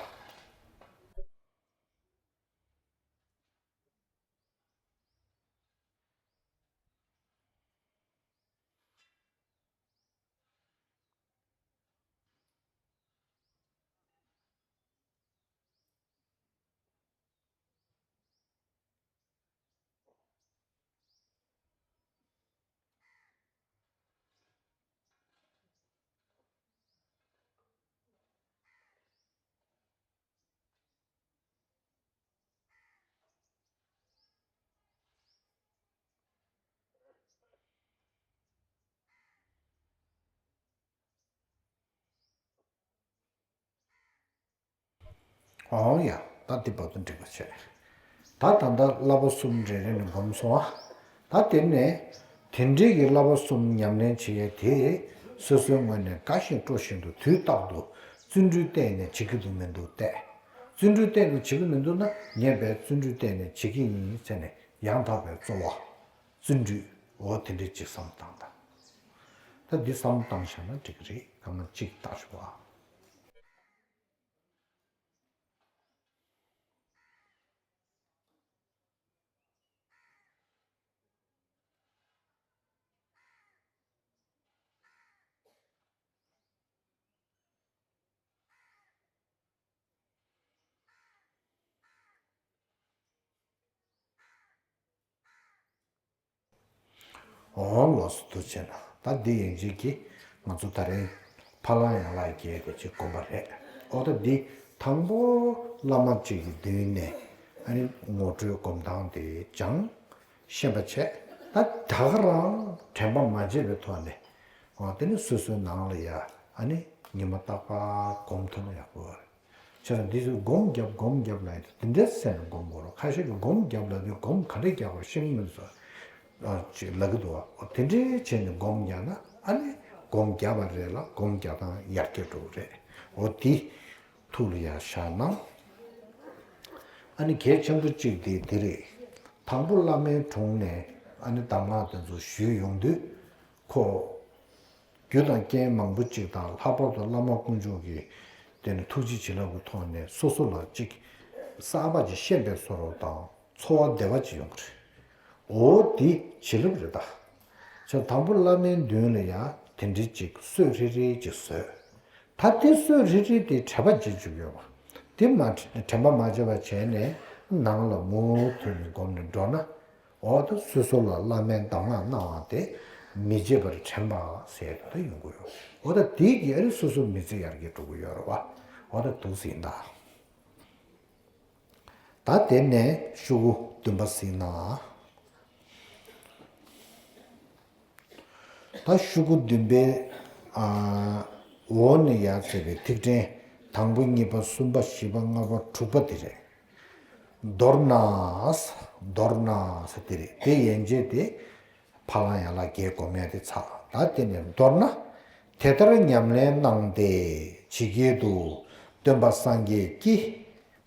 འོང་ཡ། ད་འདི་བར་དུ་འགྲིག་པ་བྱས། ད་ད་ལྟ་བསླབ་པ་གསུམ་རེ་རེ་ནས་སྒོམ་སོང་ཨ། ད་དེ་ནས་དེ་འདྲའི་གི་བསླབ་པ་གསུམ་ཉམས་ལེན་བྱེད་ཡས་དེ་སོ་སོའི་ངོས་ནས་དགའ་བཞིན་སྤྲོ་བཞིན་དུ་དུས་རྟག་ཏུ་བརྩོན་འགྲུས་བསྟེན་ནས་བྱེད་ཀྱི་འདུག་མི་འདུག་བལྟས། བརྩོན་འགྲུས་བསྟེན་ནས་བྱེད་ཀྱི་མི་འདུག་ན་ངས་བས་བརྩོན་འགྲུས་བསྟེན་ནས་བྱེད་ཀྱི་ཡིན་ཟེར་ནས་ཡང་དག་པའི་རྩོལ་བ། བརྩོན་འགྲུས། འོ་དེ་འདྲའི་ཅིག་བསམ་བློ་བཏང་དང་། ད་འདི་བསམ་བློ་བཏང་བཞག་ན་འགྲིག་གི་རེད། སྐར་མ་གཅིག་བལྟ་ཞོག་ཨ། འོང་ལགས་སོ། ཐུགས་རྗེ་གནང་། ད་འདི་ཡན་ཆད་ཀྱིས་ང་ཚོ་ད་རེས་ཕ་ལང་ཡང་ལ་རྒྱལ་དེ་ཅིག་སྒོམ་པ་རེད། ཨོ་ད་འདི་དང་པོ་བླ་མ་གཅིག་གི་མདུན་ནས་ཨ་ནི་ངོ་སྤྲོད་སྒོམ་སྟངས་དེ་སྦྱངས། ཤེས་པ་བྱས། ད་ད་ག་རང་དྲན་པ་མ་བརྗེད་པའི་ཐོག་ནས། འོ་དེ་ནི་སོ་སོའི་ནང་ལ་ཡ་ཨ་ནི་ཉི་མ་རྟག་པར་སྒོམ་ཐུབ་ན་ཡག་པོ་རེད། བྱས་ཙང་འདི་ཚོས་སྒོམ་རྒྱབ་སྒོམ་རྒྱབ་ལབ་ཡ་དེ་དེ་འདྲའི་སེམས་ནས་སྒོམ་དགོས་རེད། ཁ་ཤས་ཀྱིས་སྒོམ་རྒྱབ་ལབ་དུས་སྒོམ་ག་འདྲས་རྒྱག་དགོས་ཤེས་ཀྱི་མིན་ཟེར་ཅིག་ལབ་ཀྱི་འདུག་བ། འོ་དེ་འདྲའི་བྱས་ནས་སྒོམ་རྒྱག་ན་ཨ་ནི་སྒོམ་རྒྱབ་པ་རེད་ལ་སྒོམ་རྒྱག་སྟངས་ཡར་རྒྱས་འགྲོ་གི་རེད། འོ་དེ་ཐུགས་ལ་ཡར་བཞག་གནང་། ཨ་ནི་གལ་ཆེན་པོ་གཅིག་དེ་འདི་རེད། དང་པོ་བླ་མའི་དྲུང་ནས་ཨ་ནི་གདམས་ངག་དེ་ཚོ་ཞུས་ཡོང་དུས། ཁོ། རྒྱུ་དང་རྐྱེན་མང་པོ་གཅིག་དང་ལྷག་པར་དུ་བླ་མ་དཀོན་མཆོག་གི་དེ་ནི་ཐུགས་རྗེ་བྱིན་རླབས་ཀྱི་ཐོག་ནས་སོ་སོ་ལ་གཅིག་གསར་པ་ཅིག་ཤེས་པའི་བཟོ་འདྲ་དང་ཚོར་བ་བདེ་བ་ཅིག་ཡོང་གི་རེད། འོ་དེ་བྱིན་རླབས་རེད་ད། བྱས་དང་པོ་བླ་མའི་མདུན་ལ་ཡང་དེ་འདྲའི་ཅིག་གསོལ་རེ་རེ་ཅིག་བཟོས། ད་དེ་གསོལ་རེ་རེ་དེ་དྲན་པ་བརྗེད་བཅུག་ཡོད་པ། དེ་མ་དྲན་པ་མ་བརྗེད་པ་བྱས་ནས་ནང་ལ་མུ་མཐུད་ནས་སྒོམ་ནས་འགྲོ་ན། འོ་ད་སོ་སོ་ལ་བླ་མའི་གདམས་ངག་གནང་བ་དེ་མི་བརྗེད་པར་དྲན་པ་ཟེར་དེ་ཡོང་གི་ཡོད། འོ་ད་དེ་གིས་ཨ་རི་སོ་སོ་མི་ཚེ་ཡར་རྒྱས་འགྲོ་གི་ཡོད་རེད་བ། འོ་ད་འདུག་སེ་ཡིན་ད། ད་དེ་ནས་ཤོག་གུ་བདུན་པ་གཟིགས་ན། ད་ཤོག་གུ་བདུན་པའི་ཨ་འོག་ནས་ཡར་མཛད་པའི་ཐིག་ཕྲེང་དང་པོ་གཉིས་པ་གསུམ་པ་བཞི་པ་ལྔ་པ་དྲུག་པ་དེ་རེད། མདོར་ན། མདོར་ན་ཟེར་དེ་རེད། དེ་ཡན་ཆད་དེ་ཕ་ལང་ཡང་ལ་རྒྱལ་སྒོམ་ཡ་དེ་ཚར། ད་དེ་ནས་མདོར་ན། དེ་ལྟར་ཉམས་ལེན་གནང་སྟེ་ཇི་སྐད་དུ། སྟོན་པ་སངས་རྒྱས་ཀྱིས་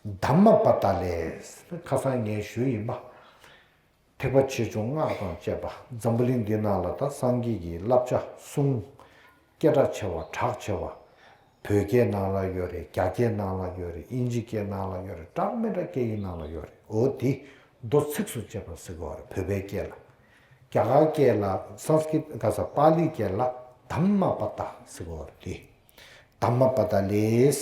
དྷརྨ་པ་ཏ་ལས། ཁ་སང་ངས་ཞུས་ཡིན་པ། ཐེག་པ་ཆེ་ཆུང་སྔགས་དང་བཅས་པ་འཛམ་བུ་གླིང་འདི་ནང་ལ་ད་སངས་རྒྱས་ཀྱི་བསླབ་བྱ་གསུང་སྐད་གྲགས་ཆེ་བ་གྲགས་ཆེ་བ། བོད་སྐད་ནང་ལ་ཡོད་རེད། རྒྱ་སྐད་ནང་ལ་ཡོད་རེད། དབྱིན་ཇི་སྐད་ནང་ལ་ཡོད་རེད། འདྲ་མི་འདྲ་སྐད་ཡིག་ནང་ལ་ཡོད་རེད། འོ་དེ་མདོ་ཚིགས་སུ་བཅད་པ་ཟེར་གོ་རེད། བོད་པའི་སྐད་ལ། རྒྱ་གར་སྐད་ལ་སཾ་སྐྲྀཏ་ག་ས་པཱ་ལིའི་སྐད་ལ་དྷརྨ་པ་ཏ་ཟེར་གོ་རེད། དེ་དྷརྨ་པ་ཏ་ལས།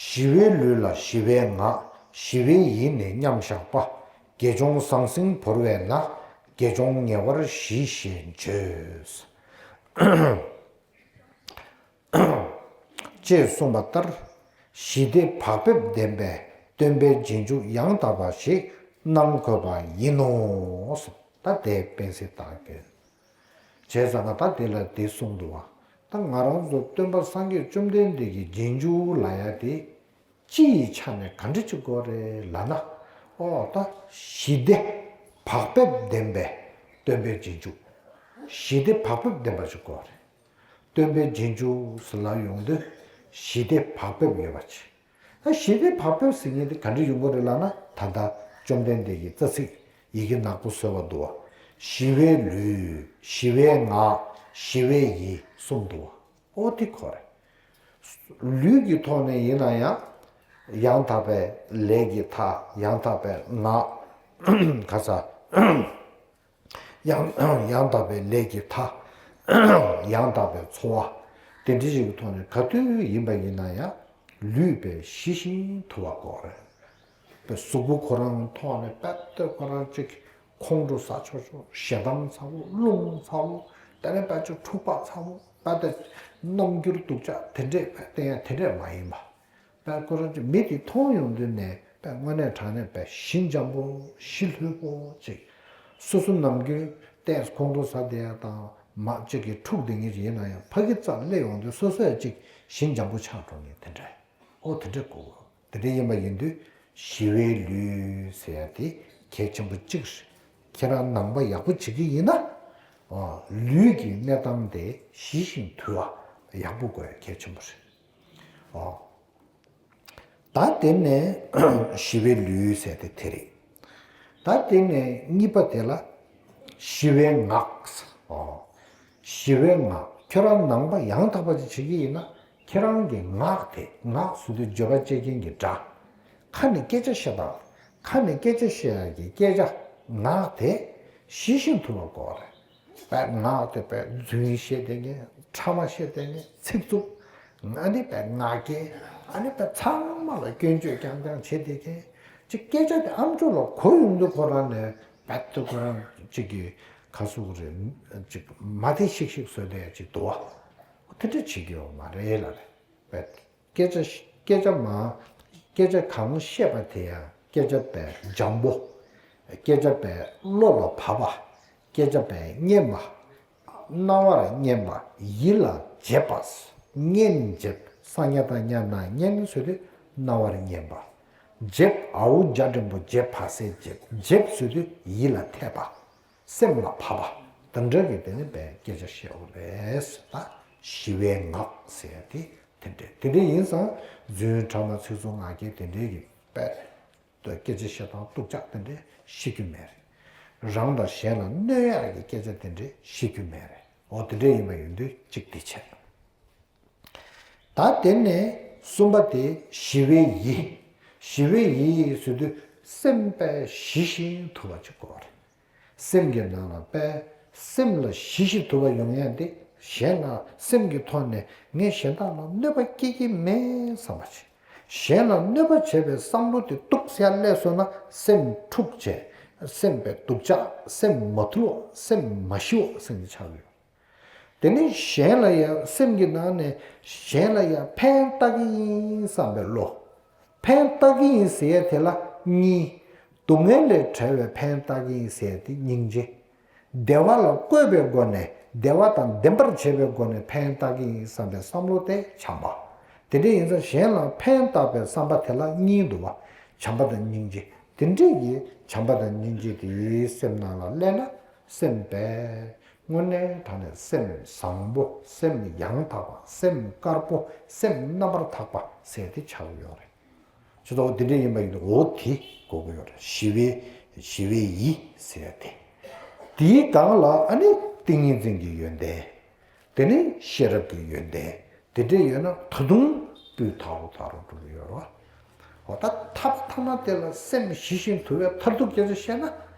ཞི་བའི་ལུས་ལ་ཞི་བའི་ངག་ཞི་བའི་ཡིད་ནི་མཉམ་བཞག་པ། དགེ་སྦྱོང་ཟང་ཟིང་བོར་བས་ན། དགེ་སྦྱོང་ཉེ་བར་ཞི་ཞེས་བརྗོད། ཅེས་གསུངས་པ་ལྟར། ཞི་བདེ་བག་ཕེབས་ལྡན་པའི་སྟོན་པའི་རྗེས་འཇུག་ཡང་དག་པ་ཞིག་གནང་དགོས་པ་ཡིན་ནོ། ད་དེ་དཔེ་གཟིགས་བཏང་གི། བྱས་ཙང་ང་ད་དེ་ལ་འདི་གསུངས་འདུག་བ། ད་ང་རང་ཚོ་སྟོན་པ་སངས་རྒྱས་བཅོམ་ལྡན་འདས་ཀྱི་རྗེས་འཇུག་ལབ་ཡ་དེ་སྤྱི་ཡི་ཆ་ནས་ག་འདྲ་ཅིག་དགོས་རེད་ལབ་ན། ཨོ་ད་ཞི་བདེ་བག་ཕེབས་ལྡན་པའི་སྟོན་པའི་རྗེས་འཇུག་ཞི་བདེ་བག་ཕེབས་ལྡན་པ་ཅིག་དགོས་རེད། སྟོན་པའི་རྗེས་འཇུག་ཟེར་ལབ་ཡོང་དུས་ཞི་བདེ་བག་ཕེབས་ཡོད་པ་ཅིག་ད་ཞི་བདེ་བག་ཕེབས་ཟེར་མཁན་དེ་ག་འདྲ་ཡོང་གི་རེད་ལབ་ན། ད་ལྟ་བཅོམ་ལྡན་འདས་ཀྱིས་རྩ་ཚིག་ཡི་གེ་ནག་པོ་བཟོས་པ་འདུག་བ། ཞི་བའི་ལུས། ཞི་བའི་ངག་ཞི་བའི་ཡིད་གསུངས་འདུག་བ། ཨོ་དེ་ཁོ་རེད། ལུས་ཀྱི་ཐོག་ནས་ཡིན་ན་ཡང་ཡང་དག་པའི་ལས་ཀྱི་མཐའ། ཡང་དག་པའི་ངག་ག་ས། ཡང་ཡང་དག་པའི་ལས་ཀྱི་མཐའ། ཡང་དག་པའི་འཚོ་བ། དེ་འདྲ་ཞིག་གི་ཐོག་ནས་ག་དུས་ཡིན་པ་ཡིན་ན་ཡང་ལུས་པའི་ཞི་ཞིང་དུལ་བ་དགོས་རེད། པའི་གཟུགས་པོ་ཁོ་རང་ཐོག་ནས་དཔེ་ལྟོས་ཁོ་རང་གཅིག་ཁོང་ཁྲོ་ཟ་ཆོག་ཆོག་ཞེ་སྡང་ཚ་བོ། རླུང་ཚ་བོ། དེ་ནས་དཔེ་ཅིག་འཁྲུག་པ་ཚ་བོ། དཔེ་ལྟ་རྣམ་འགྱུར་སྡུག་ཅག་དེ་འདྲས་དཔེ་བསྟན་ཡ་དེ་འདྲས་མ་ཡིན་པ། པས་ཁོ་རང་ཚོ་མི་དེ་མཐོང་ཡོང་དུས་ནས་པས་དངོས་གནས་དྲང་གནས་པས་ཞི་འཇམ་པོ་ཞི་ལྷོད་པོ་ཅིག་སོ་སོ་ནམ་རྒྱུན་ཏོག་ཙམ་ཁོང་ཁྲོ་ཟ་བསྡད་ཡ་དང་མ་གཅིག་གིས་འཁྲུག་བསྡད་མཁན་ཞིག་ཡིན་ན་ཡང་ཕ་གི་རྩར་སླེབས་ཡོང་དུས་སོ་སོ་ཡང་ཅིག་ཞི་འཇམ་པོ་ཆགས་འགྲོ་མཁན་དེ་འདྲ། ཨོ་དེ་འདྲ་གོ། དེ་འདྲ་ཡིན་པ་ཡིན་དུས་ཞི་བའི་ལུས་ཟེར་ཡ་དེ་གལ་ཆེན་པོ་གཅིག་རེད། ཁྱེད་རང་ནང་པ་ཡག་པོ་བྱེད་ཀྱི་ཡིན་ན། ཨོ་ལུས་ཀྱི་གནས་སྟངས་དེ་ཞི་ཞིང་དུལ་བ་ཡག་པོ་དགོས་ཡ་གལ་ཆེན་པོ་རེད། ཨོ། ད་དེ་ནས་ཞི་བའི་ལུས་ཟེར་དེ་དེ་རེད། ད་དེ་ནས་གཉིས་པ་དེ་ལ་ཞི་བའི་ངག། ཨོ། ཞི་བའི་ངག། ཁྱོད་རང་ནང་པ་ཡང་དག་པ་ཅིག་བྱེད་ཀྱི་ཡིན་ན། ཁྱེད་རང་གི་ངག་དེ། ངག་ཟེར་དུས་བརྗོད་པ་བྱེད་མཁན་གྱི་སྒྲ། ཁ་ནས་སྐད་ཆ་བཤད་སྟངས། ཁ་ནས་སྐད་ཆ་བཤད་ཡག་གི་སྐད་ཆ། ངག་དེ་ཞི་ཞིང་དུལ་བ་དགོས་པ་རེད། པས་ངག་དེ་པས་རྫུན་བཤད་བསྡད་མཁན། ཕྲ་མ་བཤད་བསྡད་མཁན། ཚིག་རྩུབ། ཨ་ནི་པས་ངག་འཁྱལ། ཨ་ནི་པས་ཚང་མ་ལ་སྐྱོན་བརྗོད་རྐྱང་རྐྱང་བྱེད་བསྡད་མཁན། ཅིག་སྐད་ཆ་དེ་ཨམ་ཅོག་ལ་གོ་ཡོང་དུས་ཁོ་རང་ནས་པས་དེ་ཁོ་རང་ཅིག་གི་ཁ་སུག་རེད། ཅིག་མ་དེ་ཤིག་ཤིག་བཟོས་བསྡད་ཅིག་འདུག་བ། དེ་འདྲ་བྱེད་ཀྱི་ཡོད་མ་རེད་ལ་རེད། པས། སྐད་ཆ་སྐད་ཆ་མ། སྐད་ཆ་གང་བཤད་པ་དེ་ཡང་སྐད་ཆ་པས་འཇམ་པོ། སྐད་ཆ་པས་བློ་ལ་བབས་པ། སྐད་ཆ་པས་སྙན་པ། རྣ་བར་སྙན་པ། ཡིད་ལ་འཇེབས་པ། སྙན་འཇེབས། ས་ཉ་བཏགས་སྙ་ན་སྙན་ཟེར་དུས་རྣ་བར་སྙན་པ། འཇེབས། འ་འོག་འཇ་འགྲེང་བུ་འཇེབས། བ་ཟེར་འཇེབས། འཇེབས་ཟེར་དུས་ཡིད་ལ་འཐད་པ། སེམས་ལ་བབས་པ། དེ་འདྲ་གི་དེ་ནི་པས་སྐད་ཆ་བཤད་དགོས་རེད་ཟེར། ད་ཞི་བའི་ངག་ཟེར་ཡ་དེ་དེ་འདྲ། དེ་འདྲ་ཡིན་ཙང་རྫུན། ཕྲ་མ། ཚིག་རྩུབ། ངག་འཁྱལ། དེ་འདྲའི་གི་པས་སྐད་ཆ་བཤད་སྟངས་སྡུག་ཅག་དེ་འདྲ་བཤད་རྒྱུ་མེད་རེད། རང་དང་གཞན་ལ་གནོད་ཡག་གི་སྐད་ཆ་དེ་འདྲ་བཤད་རྒྱུ་མེད་རེད། འོ་དེ་འདྲ་ཡིན་པ་ཡིན་དུས་གཅིག་དེ་བྱས། ད་དེ་ནས་གསུམ་པ་དེ་ཞི་བའི་ཡིད། ཞི་བའི་ཡིད་ཟེར་དུས་སེམས་པས་ཞི་ཞིང་དུལ་བ་ཅིག་དགོས་པ་རེད། སེམས་ཀྱི་ནང་ལ་པས་སེམས་ལ་ཞི་ཞིང་དུལ་བ་ཡོང་ཡ་དེ། གཞན་ལ་སེམས་ཀྱི་ཐོག་ནས་ངས་གཞན་དག་ལ་གནོད་པ་སྐྱེལ་གྱི་མེད་བསམ་པ་བྱེད། གཞན་ལ་གནོད་པ་བྱེད་པའི་བསམ་བློ་དེ་སྡུག་ཟེར་ཡ་སླེབས་སོང་ན་སེམས་འཁྲུག་བྱས། སེམས་པས་སྡུག་ཅག་སེམས་མ་དུལ་བ། སེམས་མ་ཞི་བ་སེམས་ཀྱི་ཆགས་ཡོད། དེ་ནས་གཞན་ལ་ཡང་སེམས་ཀྱི་ནང་ནས་གཞན་ལ་ཡང་ཕན་བཏགས་ཀྱི་ཡིན་བསམ་པའི་བློ། ཕན་བཏགས་ཀྱི་ཡིན་ཟེར་ཡ་དེ་ལ་གཉིས། སྡུག་བསྔལ་ལས་བྲལ་བའི་ཕན་བཏགས་ཀྱི་ཡིན་ཟེར་ཡ་དེ་སྙིང་རྗེ། བདེ་བ་ལ་བཀོད་པའི་སྒོ་ནས་བདེ་བ་དང་ལྡན་པར་བྱེད་པའི་སྒོ་ནས་ཕན་བཏགས་ཀྱི་ཡིན་བསམ་པའི་བསམ་བློ་དེ་བྱམས་པ། དེ་འདྲ་ཡིན་ཙང་གཞན་ལ་ཕན་བཏགས་པའི་བསམ་པ་དེ་ལ་གཉིས་འདུག་བ། བྱམས་པ་དང་སྙིང་རྗེ། དེ་འདྲ་ཡི་བྱམས་པ་དང་སྙིང་རྗེ་དེ་སེམས་ནང་ལ་སླེབས་ན། སེམས་པས་དངོས་གནས་དྲང་གནས་སེམས་བཟང་པོ། སེམས་ཡང་དག་པ། སེམས་དཀར་པོ། སེམས་རྣམ་པར་དག་པ་ཟེར་དེ་ཆགས་ཡོད་རེད། ཅི་ལྟར་འོ་དེ་འདྲ་ཡིན་པ་ཡིན་དུས་འོ་དེ་དགོས་ཀྱི་ཡོད་རེད། ཞི་བའི། ཞི་བའི་ཡིད་ཟེར་ཡ་དེ། དེའི་སྒང་ལ་ཨ་ནི་ཏིང་ངེ་འཛིན་གྱི་ཡོན་ཏན། དེ་ནི་ཤེས་རབ་ཀྱི་ཡོན་ཏན། དེ་འདྲ་ཡོད་ན་ད་དུང་སྤུས་དག་རུ་དག་རུ་འགྲོ་གི་ཡོད་རེད་བ། འོ་ད་ཐ་མ་ཐ་མ་དེ་ལ་སེམས་ཞི་ཞིང་དུལ་བའི་མཐར་ཐུག་སྐད་ཆ་བཤད་ན།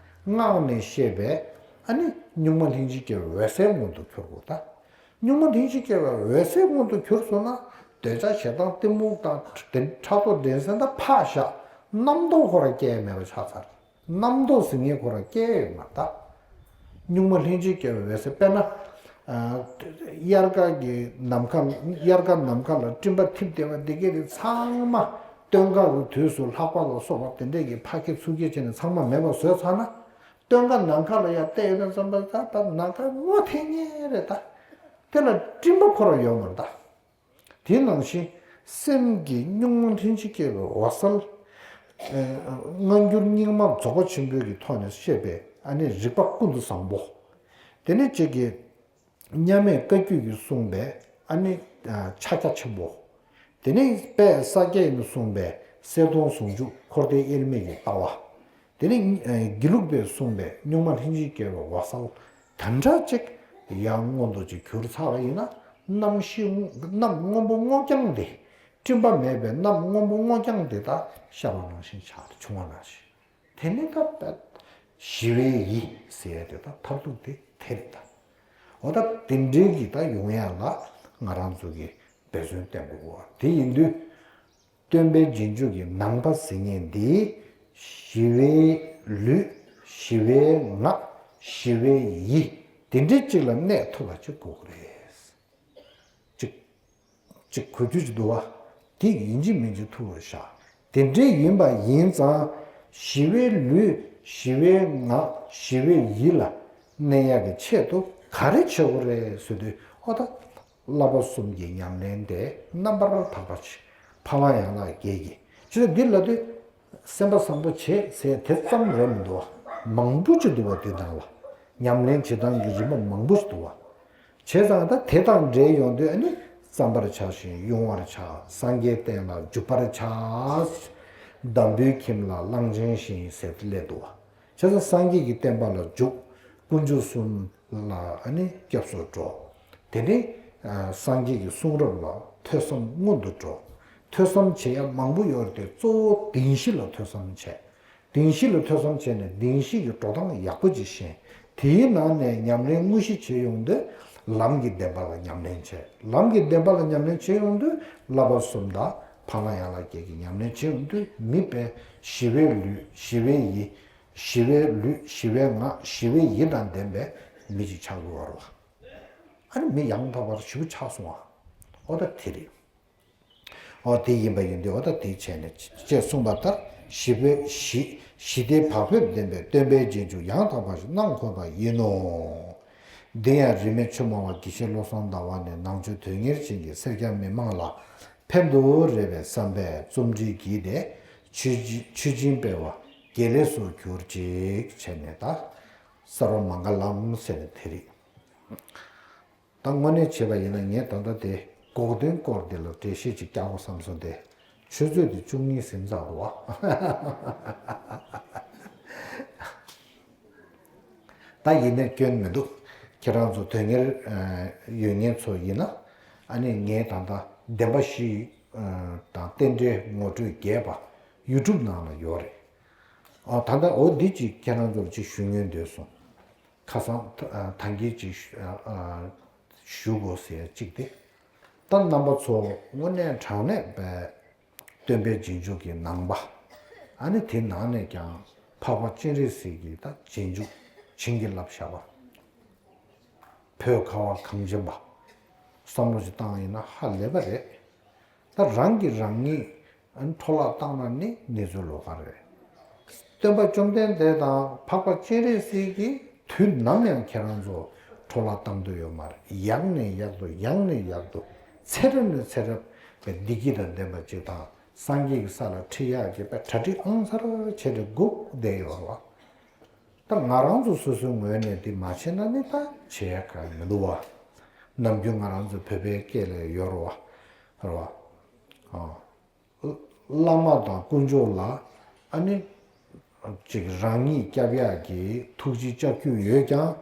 སྔགས་ནས་བཤད་པའི་ཨ་ནི་གཉུག་མ་ལྷན་ཅིག་སྐྱེས་པའི་འོད་གསལ་མངོན་དུ་གྱུར་དགོས་ད། གཉུག་མ་ལྷན་ཅིག་སྐྱེས་པའི་འོད་གསལ་མངོན་དུ་གྱུར་སོང་ན། འདོད་ཆགས་ཞེ་སྡང་གཏི་མུག་དང་དེ་ཕྲག་དོག་འགྲན་སེམས་དང་ཕར་བཞག་རྣམ་རྟོག་ཁོ་རང་སྐྱེ་ཡ་མེད་པ་ཆགས་ཚར། རྣམ་རྟོག་ཟེར་མཁན་ཁོ་རང་སྐྱེ་ཡོད་མ་རེད་ད། གཉུག་མ་ལྷན་ཅིག་སྐྱེས་པའི་འོད་གསལ། དཔེར་ན། ཨ། དབྱར་ཁ་གི་ནམ་མཁའ། དབྱར་ཁ་ནམ་མཁའ་ལ་སྤྲིན་པ་འཐིབས་བསྡད་པ་འདི་གས་དེ་ཚང་མ་སྟོན་ཁ་གི་དུས་སུ་ལྷགས་པ་ལ་སོགས་པ་དེ་འདྲས་ཀྱི་ཕ་སྐད་ཚུར་སྐད་བྱས་ནས་ཚང་མ་མེད་པ་བཟོས་ཚར་ན། སྟོན་ཁ་ནམ་མཁའ་ལ་ཡར་བལྟས་ཡོང་དུས་ཙམ་པ་ད་ད་ནམ་མཁའ་ངོ་ཐེ་ངེས་རེད་ད། དེ་ལ་སྤྲིན་པ་ཁོ་རང་ཡོད་མ་རེད་ད། དེ་ནང་བཞིན་སེམས་ཀྱི་གཉུག་མ་ལྷན་ཅིག་སྐྱེས་པའི་འོད་གསལ། ཨ། སྔ་འགྱུར་རྙིང་མ་རྫོགས་པ་ཆེན་པོའི་གི་ཐོག་ནས་བཤད་པའི་ཨ་ནི་རིག་པ་ཀུན་ཏུ་བཟང་པོ། དེ་ནས་གཅིག་གི་མཉམ་མེད་བཀའ་བརྒྱུད་ཀྱིས་གསུངས་པའི་ཨ་ནི། ཨ། ཕྱག་རྒྱ་ཆེན་པོ། དེ་ནས་དཔལ་ས་སྐྱ་ཡིས་གསུངས་པའི་གསལ་སྟོང་ཟུང་འཇུག་འཁོར་འདས་དབྱེར་མེད་ཀྱི་ལྟ་བ། དེ་ནས་དགེ་ལུགས་པས་གསུངས་པའི་གཉུག་མ་ལྷན་ཅིག་སྐྱེས་པའི་འོད་གསལ། དེ་འདྲ་ཅིག་ཡང་མངོན་དུ་ཅིག་གྱུར་ཚར་བ་ཡིན་ན། གནམ་གཤིས། གནམ་སྔོན་པོ་སྔོ་རྐྱང་དེ། སྤྲིན་པ་མེད་པའི་གནམ་སྔོན་པོ་སྔོ་རྐྱང་དེ་དག་ཤར་བ་ནང་བཞིན་ཆགས། བྱུང་བ་ནང་བཞིན། དེ་ནི་ད་ཞི་བའི་ཡིད་ཟེར་ཡ་དེ་ད་མཐར་ཐུག་དེ་དེ་རེད་ད། འོ་ད་དེ་འདྲའི་གི་ད་ཡོང་ཡ་ལ་ང་རང་ཚོ་གི་འབད་བརྩོན་བསྟེན་དགོས་པ་དེ་ཡིན་དུས། སྟོན་པའི་རྗེས་འཇུག་གི་ནང་པ་ཟེར་མཁན་འདི་ཞི་བའི་ལུས། ཞི་བའི་ངག། ཞི་བའི་ཡིད། དེ་འདྲའི་གཅིག་ལ་གནས་ཐུབ་པ་ཅིག་དགོས་ཀྱི་རེད། གཅིག་གཅིག་གོ་རྒྱུ་ཅིག་འདུག་བ། དེ་ཡིན་གཅིག་མིན་གཅིག་ཐུབ་པར་བཞག་དེ་འདྲའི་ཡིན་པ་ཡིན་ཙང་། ཞི་བའི་ལུས། ཞི་བའི་ངག། ཞི་བའི་ཡིད་ལ་གནས་ཡག་གི་ཆེད་དུ་ག་རེ་བྱེད་དགོས་རེད་ཟེར་དུས། ཨོ་ད། བསླབ་པ་གསུམ་གྱི་ཉམས་ལེན་དེ་རྣམ་པར་དག་པ་ཅིག་འཕགས་ལམ་ཡན་ལག་བརྒྱད་ཀྱི། བྱས་ཙང་འདི་ལབ་དུས་སེམས་པ་བཟང་པོ་བྱེད་ཟེར་དེ་ཙམ་རེད་མི་འདུག་བ། མང་པོ་ཅིག་འདུག་བ། དེ་ནང་ལ་ཉམས་ལེན་བྱེད་སྟངས་ཀྱི་རིམ་པ་མང་པོ་ཞིག་འདུག་བ། བྱས་ཙང་ད་དེ་དང་འབྲེལ་ཡོང་དུས་ཨ་ནི་བརྩམ་པར་བྱ་ཞིང་དབྱུང་བར་བྱ། སངས་རྒྱས་བསྟན་ལ་འཇུག་པར་བྱ། འདམ་བུའི་ཁྱིམ་ལ་གླང་ཆེན་བཞིན་ཟེར་སླེབས་འདུག་བ། བྱས་ཙང་སངས་རྒྱས་ཀྱི་བསྟན་པ་ལ་འཇུག་དཀོན་མཆོག་གསུམ་ལ་ཨ་ནི་སྐྱབས་སུ་འགྲོ། དེ་ནས་ཨ་སངས་རྒྱས་ཀྱི་གསུང་རབ་ལ་ཐོས་བསམ་སྔོན་དུ་འགྲོ། ཐོས་བསམ་བྱེད་ཡ་མང་པོ་ཡོད་རེད་དེ། གཙོ་བོ་བདེན་བཞི་ལ་ཐོས་བསམ་བྱས། བདེན་བཞི་ལ་ཐོས་བསམ་བྱས་ནས་བདེན་བཞི་གི་འགྲོ་སྟངས་ཡག་པོ་ཅིག་ཤེས། དེའི་ནང་ནས་ཉམས་ལེན་དངོས་གཞི་བྱེད་ཡོང་དུས་ལམ་གྱི་བདེན་པ་ལ་ཉམས་ལེན་བྱས། ལམ་གྱི་བདེན་པ་ལ་ཉམས་ལེན་བྱེད་ཡོང་དུས་བསླབ་པ་གསུམ་དང་འཕགས་ལམ་ཡན་ལག་བརྒྱད་ཀྱི་ཉམས་ལེན་བྱེད་ཡོང་དུས་མི་དཔེ་ཞི་བའི་ལུས། ཞི་བའི་ཡིད། ཞི་བའི་ལུས། ཞི་བའི་ངག་ཞི་བའི་ཡིད་དང་ལྡན་པའི་མི་ཅིག་ཆགས་དགོས་པ་རེད་བ། ཨ་ནི་མི་ཡང་དག་པར་ཞི་བོ་ཆགས་སོང་བ། ཨོ་ད་དེ་རེད། ཨོ་དེ་ཡིན་པ་ཡིན་དུས་ཨོ་ད་དེ་བྱས་ནས་ཅེས་གསུངས་པ་ལྟར་ཞི་བའི་ཞི་ཞི་བདེ་བག་ཕེབས་ལྡན་པའི་སྟོན་པའི་རྗེས་འཇུག་ཡང་དག་པར་གནང་དགོས་པ་ཡིན་ནོ། འདི་ཡང་རིས་མེད་ཆོས་སྨྲ་བ་དགེ་བཤེས་བློ་བཟང་ཟླ་བ་ནས་ནང་ཆོས་དོན་གཉེར་ཅན་གྱི་སེར་སྐྱ་མི་མང་ལ་ཕན་དུ་རེ་བའི་བསམ་པས་རྩོམ་སྒྲིག་བགྱིས་ཏེ། ཆོས་ཆོས་སྦྱིན་སྤེལ་བ་དགེ་ལེགས་སུ་གྱུར་ཅིག་བྱས་ནས་ད་སརྦ་མངྒ་ལཾ་ཟེར་ནས་དེ་རེད། ད་དངོས་གནས་བྱས་པ་ཡིན་ན་ངས་ད་ལྟ་དེ་འགོག་བདེན་སྐོར་དེ་ལ་འགྲེལ་བཤད་ཅིག་རྒྱག་དགོས་བསམ་སོང་སྟེ། ཆུ་ཚོད་དེ་བཅུ་གཉིས་ཟིན་ཚར་འདུག་བ། ད་ཡིན་ནའི་སྐྱོན་མི་འདུག་ཁྱེད་རང་ཚོ་དོན་གཉེར་ཡོད་མཁན་ཚོ་ཡིན་ན། ཨ་ནི་ངས་ད་ལྟ་བདེན་པ་བཞི་དང་རྟེན་འབྲེལ་ངོ་སྤྲོད་རྒྱས་པ་ཡུ་ཊུབ་ནང་ལ་ཡོད་རེད། ཨ་ད་ལྟ་འོ་འདི་ཅིག་ཁྱེད་རང་ཚོར་ཅིག་ཞུ་སྙིང་འདོད་སོང་། ཁ་སང་ད་ཨ་ཐང་གིས་ཅིག་ཞུ་ཨ་ཞུ་དགོས་ཟེར་ཅིག་སྟེ། ད་རྣམ་པ་ཚོ་དངོས་གནས་དྲང་གནས་པའི་སྟོན་པའི་རྗེས་འཇུག་གི་ནང་པ། ཨ་ནི་དེ་ནང་ནས་ཀྱང་འཕགས་པ་སྤྱན་རས་གཟིགས་ཀྱི་ད་རྗེས་འཇུག་བྱིན་གྱིས་བརླབས་བཞག་པ། བོད་ཁ་བ་གངས་ཅན་པ། བསམ་བློ་ཞིག་བཏང་ཡིན་ན་ཧ་ལས་པ་རེད། ད་རང་གིས་རང་ཉིད་འཕྲོ་བརླག་བཏང་ན་ནི་གནས་ཚུལ་ལོགས་ཀ་རེད། སྟོན་པ་བཅོམ་ལྡན་འདས་དང་འཕགས་པ་སྤྱན་རས་གཟིགས་ཀྱིས་དུས་ནམ་ཡང་ཁྱེད་རང་ཚོ་འཕྲོ་བརླག་བཏང་འདོད་ཡོད་མ་རེད། ཡག་ནས་ཡག་ཏུ་ཡག་ནས་ཡག་ཏུ་ཚེ་རབས་ནས་ཚེ་རབས་པའི་བདེ་སྐྱིད་དང་ལྡན་པ་ཅིག་དང་སངས་རྒྱས་ཀྱི་ས་ལ་ཁྲིད་ཡག་གི་པའི་གྲ་སྒྲིག་ཨང་གསར་བྱས་ཏེ་སྒུག་བསྡད་ཡོད་རེད་བ། ད་ང་རང་ཚོ་སོ་སོའི་ངོས་ནས་འདི་མ་བྱས་ན་ནི་ད་བྱེད་ཡག་གང་ཡང་མི་འདུག་བ། ནམ་རྒྱུན་ང་རང་ཚོ་བོད་པའི་སྐད་ལ་ཡོད་རེད་བ། རེད་བ། ཨ། བླ་མ་དང་དཀོན་མཆོག་ལ་ཨ་ནི་ཅིག་རང་ཉིད་སྐྱོབ་ཡག་གི་ཐུགས་རྗེ་ལྕགས་ཀྱུ་ཡོད་ཀྱང་།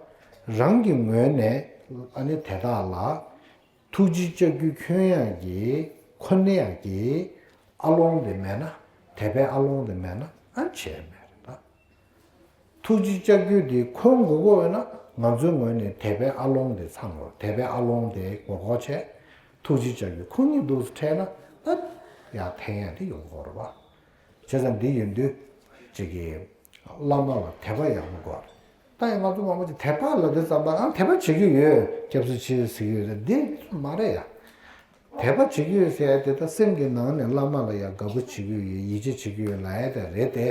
རང་གི་ངོས་ནས་ཨ་ནི་དེ་དག་ལ་ཐུགས་རྗེ་ལྕགས་ཀྱུ་འཁྱོལ་ཡག་གི་འཁོར་ནས་ཡག་གི་ཨ་ལོང་དེ་མེད་ན། དད་པའི་ཨ་ལོང་དེ་མེད་ན་ཨ་བྱས་མེད་རེད་ད། ཐུགས་རྗེ་ལྕགས་ཀྱུ་དེ་འཁོར་དགོས་ཀྱི་ཡོད་ན་ང་ཚོའི་ངོས་ནས་དད་པའི་ཨ་ལོང་དེ་ཚང་དགོས། དད་པའི་ཨ་ལོང་དེ་སྒོར་སྒོར་བྱས། ཐུགས་རྗེ་ལྕགས་ཀྱུ་ཁོ་གཉིས་འདུག་སེ་འཕྲད་ན་ད་ཡར་འཐེན་ཡག་དེ་ཡོང་གི་ཡོད་རེད་བ། བྱས་ཙང་འདི་ཡིན་དུས་ཅིག་གིས་བླ་མ་ལ་དད་པ་ཡག་པོ་དགོས་རེད། ད་ཡང་ང་ཚོ་མང་པོ་ཅིག་དད་པ་ལབ་དུས་ཙམ་པ་ཨང་དད་པ་བྱེད་ཀྱི་ཡོད། སྐྱབས་སུ་མཆི་ཟེར་གྱི་ཡོད་རེད། འདི་མ་རེད་ཡ། དད་པ་བྱེད་ཀྱི་ཡོད་ཟེར་ཡ་དེ་ད་སེམས་ཀྱི་ནང་ནས་བླ་མ་ལ་ཡ་དགའ་པོ་བྱེད་ཀྱི་ཡོད། ཡིད་ཆེས་བྱེད་ཀྱི་ཡོད་ལབ་ཡ་དེ་རེད་དེ།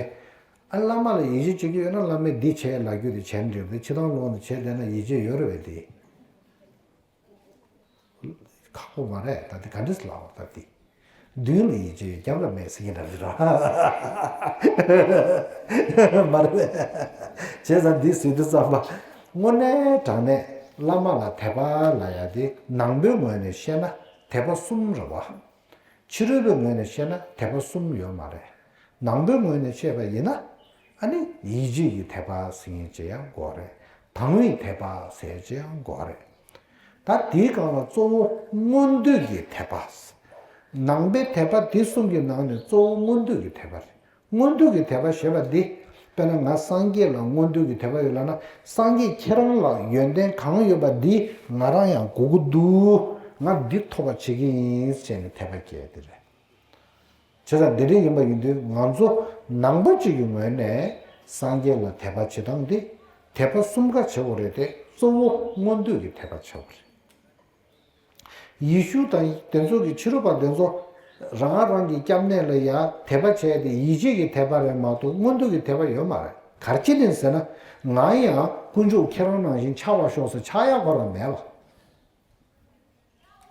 ཨ་བླ་མ་ལ་ཡིད་ཆེས་བྱེད་ཀྱི་ཡོད་ན་བླ་མས་འདི་བྱས་ལབ་རྒྱུ་དེ་བྱས་ནས་འགྲིག་པས། ཕྱི་ཐང་ལོག་ནས་བྱས་བསྡད་ན་ཡིད་ཆེས་ཡོད་རེད་པས་དེ། ཁག་པོ་མ་རེད། ད་དེ་ག་འདྲས་ལབ་ད་དེ། མདུན་ལ་ཡིད་ཆེས་ཡོད་རྒྱབ་ལ་མེད་ཟེར་གྱི་འདྲ་རེད་ར། མ་རེད་པས། བྱས་ཙང་འདི་ཟེར་དུས་ཙམ་པ། དངོས་གནས་དྲང་གནས་བླ་མ་ལ་དད་པ་ལབ་ཡ་དེ་ནང་པའི་ངོས་ནས་བཤད་ན་དད་པ་གསུམ་རེད་བ། ཕྱི་རོལ་པའི་ངོས་ནས་བཤད་ན་དད་པ་གསུམ་ཡོད་མ་རེད། ནང་པའི་ངོས་ནས་བཤད་པ་ཡིན་ན། ཨ་ནི་ཡིད་ཆེས་ཀྱི་དད་པ་ཟེར་མཁན་ཅིག་ཡང་དགོས་རེད། དང་བའི་དད་པ་ཟེར་ཅིག་ཡང་དགོས་རེད། ད་དེའི་སྒང་ལ་གཙོ་བོ་མངོན་འདོད་ཀྱི་དད་པ། ནང་པའི་དད་པ་དེ་གསུམ་གྱི་ནང་ནས་གཙོ་བོ་མངོན་འདོད་ཀྱི་དད་པ་རེད། མངོན་འདོད་ཀྱི་དད་པ་ཞེས་པ་འདི། དཔེར་ན་ང་སངས་རྒྱས་ལ་མངོན་འདོད་ཀྱི་དད་པ་ཡོད་ལབ་ན། སངས་རྒྱས་ཁྱེད་རང་ལ་ཡོན་ཏན་གང་ཡོད་པ་འདི་ང་རང་ཡང་དགོས་ཀྱི་འདུག་ང་འདི་ཐོབ་པ་བྱེད་ཀྱི་ཡིན་ཟེར་ནས་དད་པ་སྐྱེ་ཡ་དེ་རེད། བྱས་ཙང་འདི་འདྲ་ཡིན་པ་ཡིན་དུས་ང་ཚོ་ནང་པ་གཅིག་གི་ངོས་ནས་སངས་རྒྱས་ལ་དད་པ་བྱེད་སྟངས་འདི་དད་པ་གསུམ་ཀ་བྱེད་དགོས་རེད་དེ། གཙོ་བོ་མངོན་འདོད་ཀྱི་དད་པ་བྱེད་དགོས་རེད། ཡེ་ཤུ་དང་དེ་ཚོ་གི་ཕྱི་རོལ་པ་དེ་ཚོ་རང་རང་གི་སྐྱབས་གནས་ལ་ཡ་དད་པ་བྱས་ཏེ་ཡིད་ཆེས་ཀྱི་དད་པ་རེད་མ་གཏོགས་མངོན་འདོད་ཀྱི་དད་པ་ཡོད་མ་རེད། ག་རེ་བྱས་ནས་ཟེར་ན། ང་ཡང་དཀོན་མཆོག་ཁྱེད་རང་ནང་བཞིན་ཆགས་པར་ཤོག་ཟེར་ཆགས་ཡག་ཁོ་རང་མེད་པ།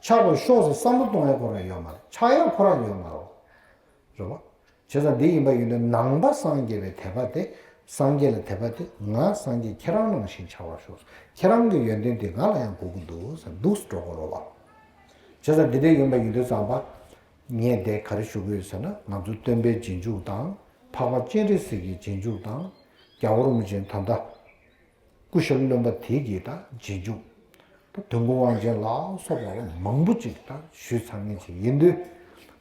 ཆགས་པར་ཤོག་ཟེར་བསམ་བློ་གཏོང་ཡག་ཁོ་རང་ཡོད་མ་རེད། ཆགས་ཡག་ཁོ་རང་ཡོད་མ་རེད། རེད་བ། བྱས་ཙང་འདི་ཡིན་པ་ཡིན་དུས་ནང་པ་སངས་རྒྱས་པའི་དད་པ་དེ། སངས་རྒྱས་ལ་དད་པ་དེ་ང་སངས་རྒྱས་ཁྱེད་རང་ནང་བཞིན་བྱ་བར་ཤོག་ཁྱེད་རང་གི་ཡོན་ཏན་དེ་ང་ལ་ཡང་དགོས་ཀྱི་འདུག་ཟེར་འདུག་སེ་འགྲོ་དགོས་རེད་བ། བྱས་ཙང་འདི་འདྲ་ཡིན་པ་ཡིན་དུས་ཙམ་པ། ངས་འདི་ག་རེ་ཞུ་གི་ཡོད་ཟེར་ན། ང་ཚོ་སྟོན་པའི་རྗེས་འཇུག་དང་། འཕགས་པ་སྤྱན་རས་གཟིགས་ཀྱི་རྗེས་འཇུག་དང་། རྒྱལ་བ་རིན་པོ་ཆེ་ད་ལྟ་སྐུ་ཞབས་བློན་པོ་དེ་གི་ད་རྗེས་འཇུག་ད་དོན་གྲུབ་དབང་ཆེན་ལ་སོགས་པ་མང་པོ་ཅིག་ད་ཞུས་ཚར་མཁན་ཅིག་ཡིན་དུས།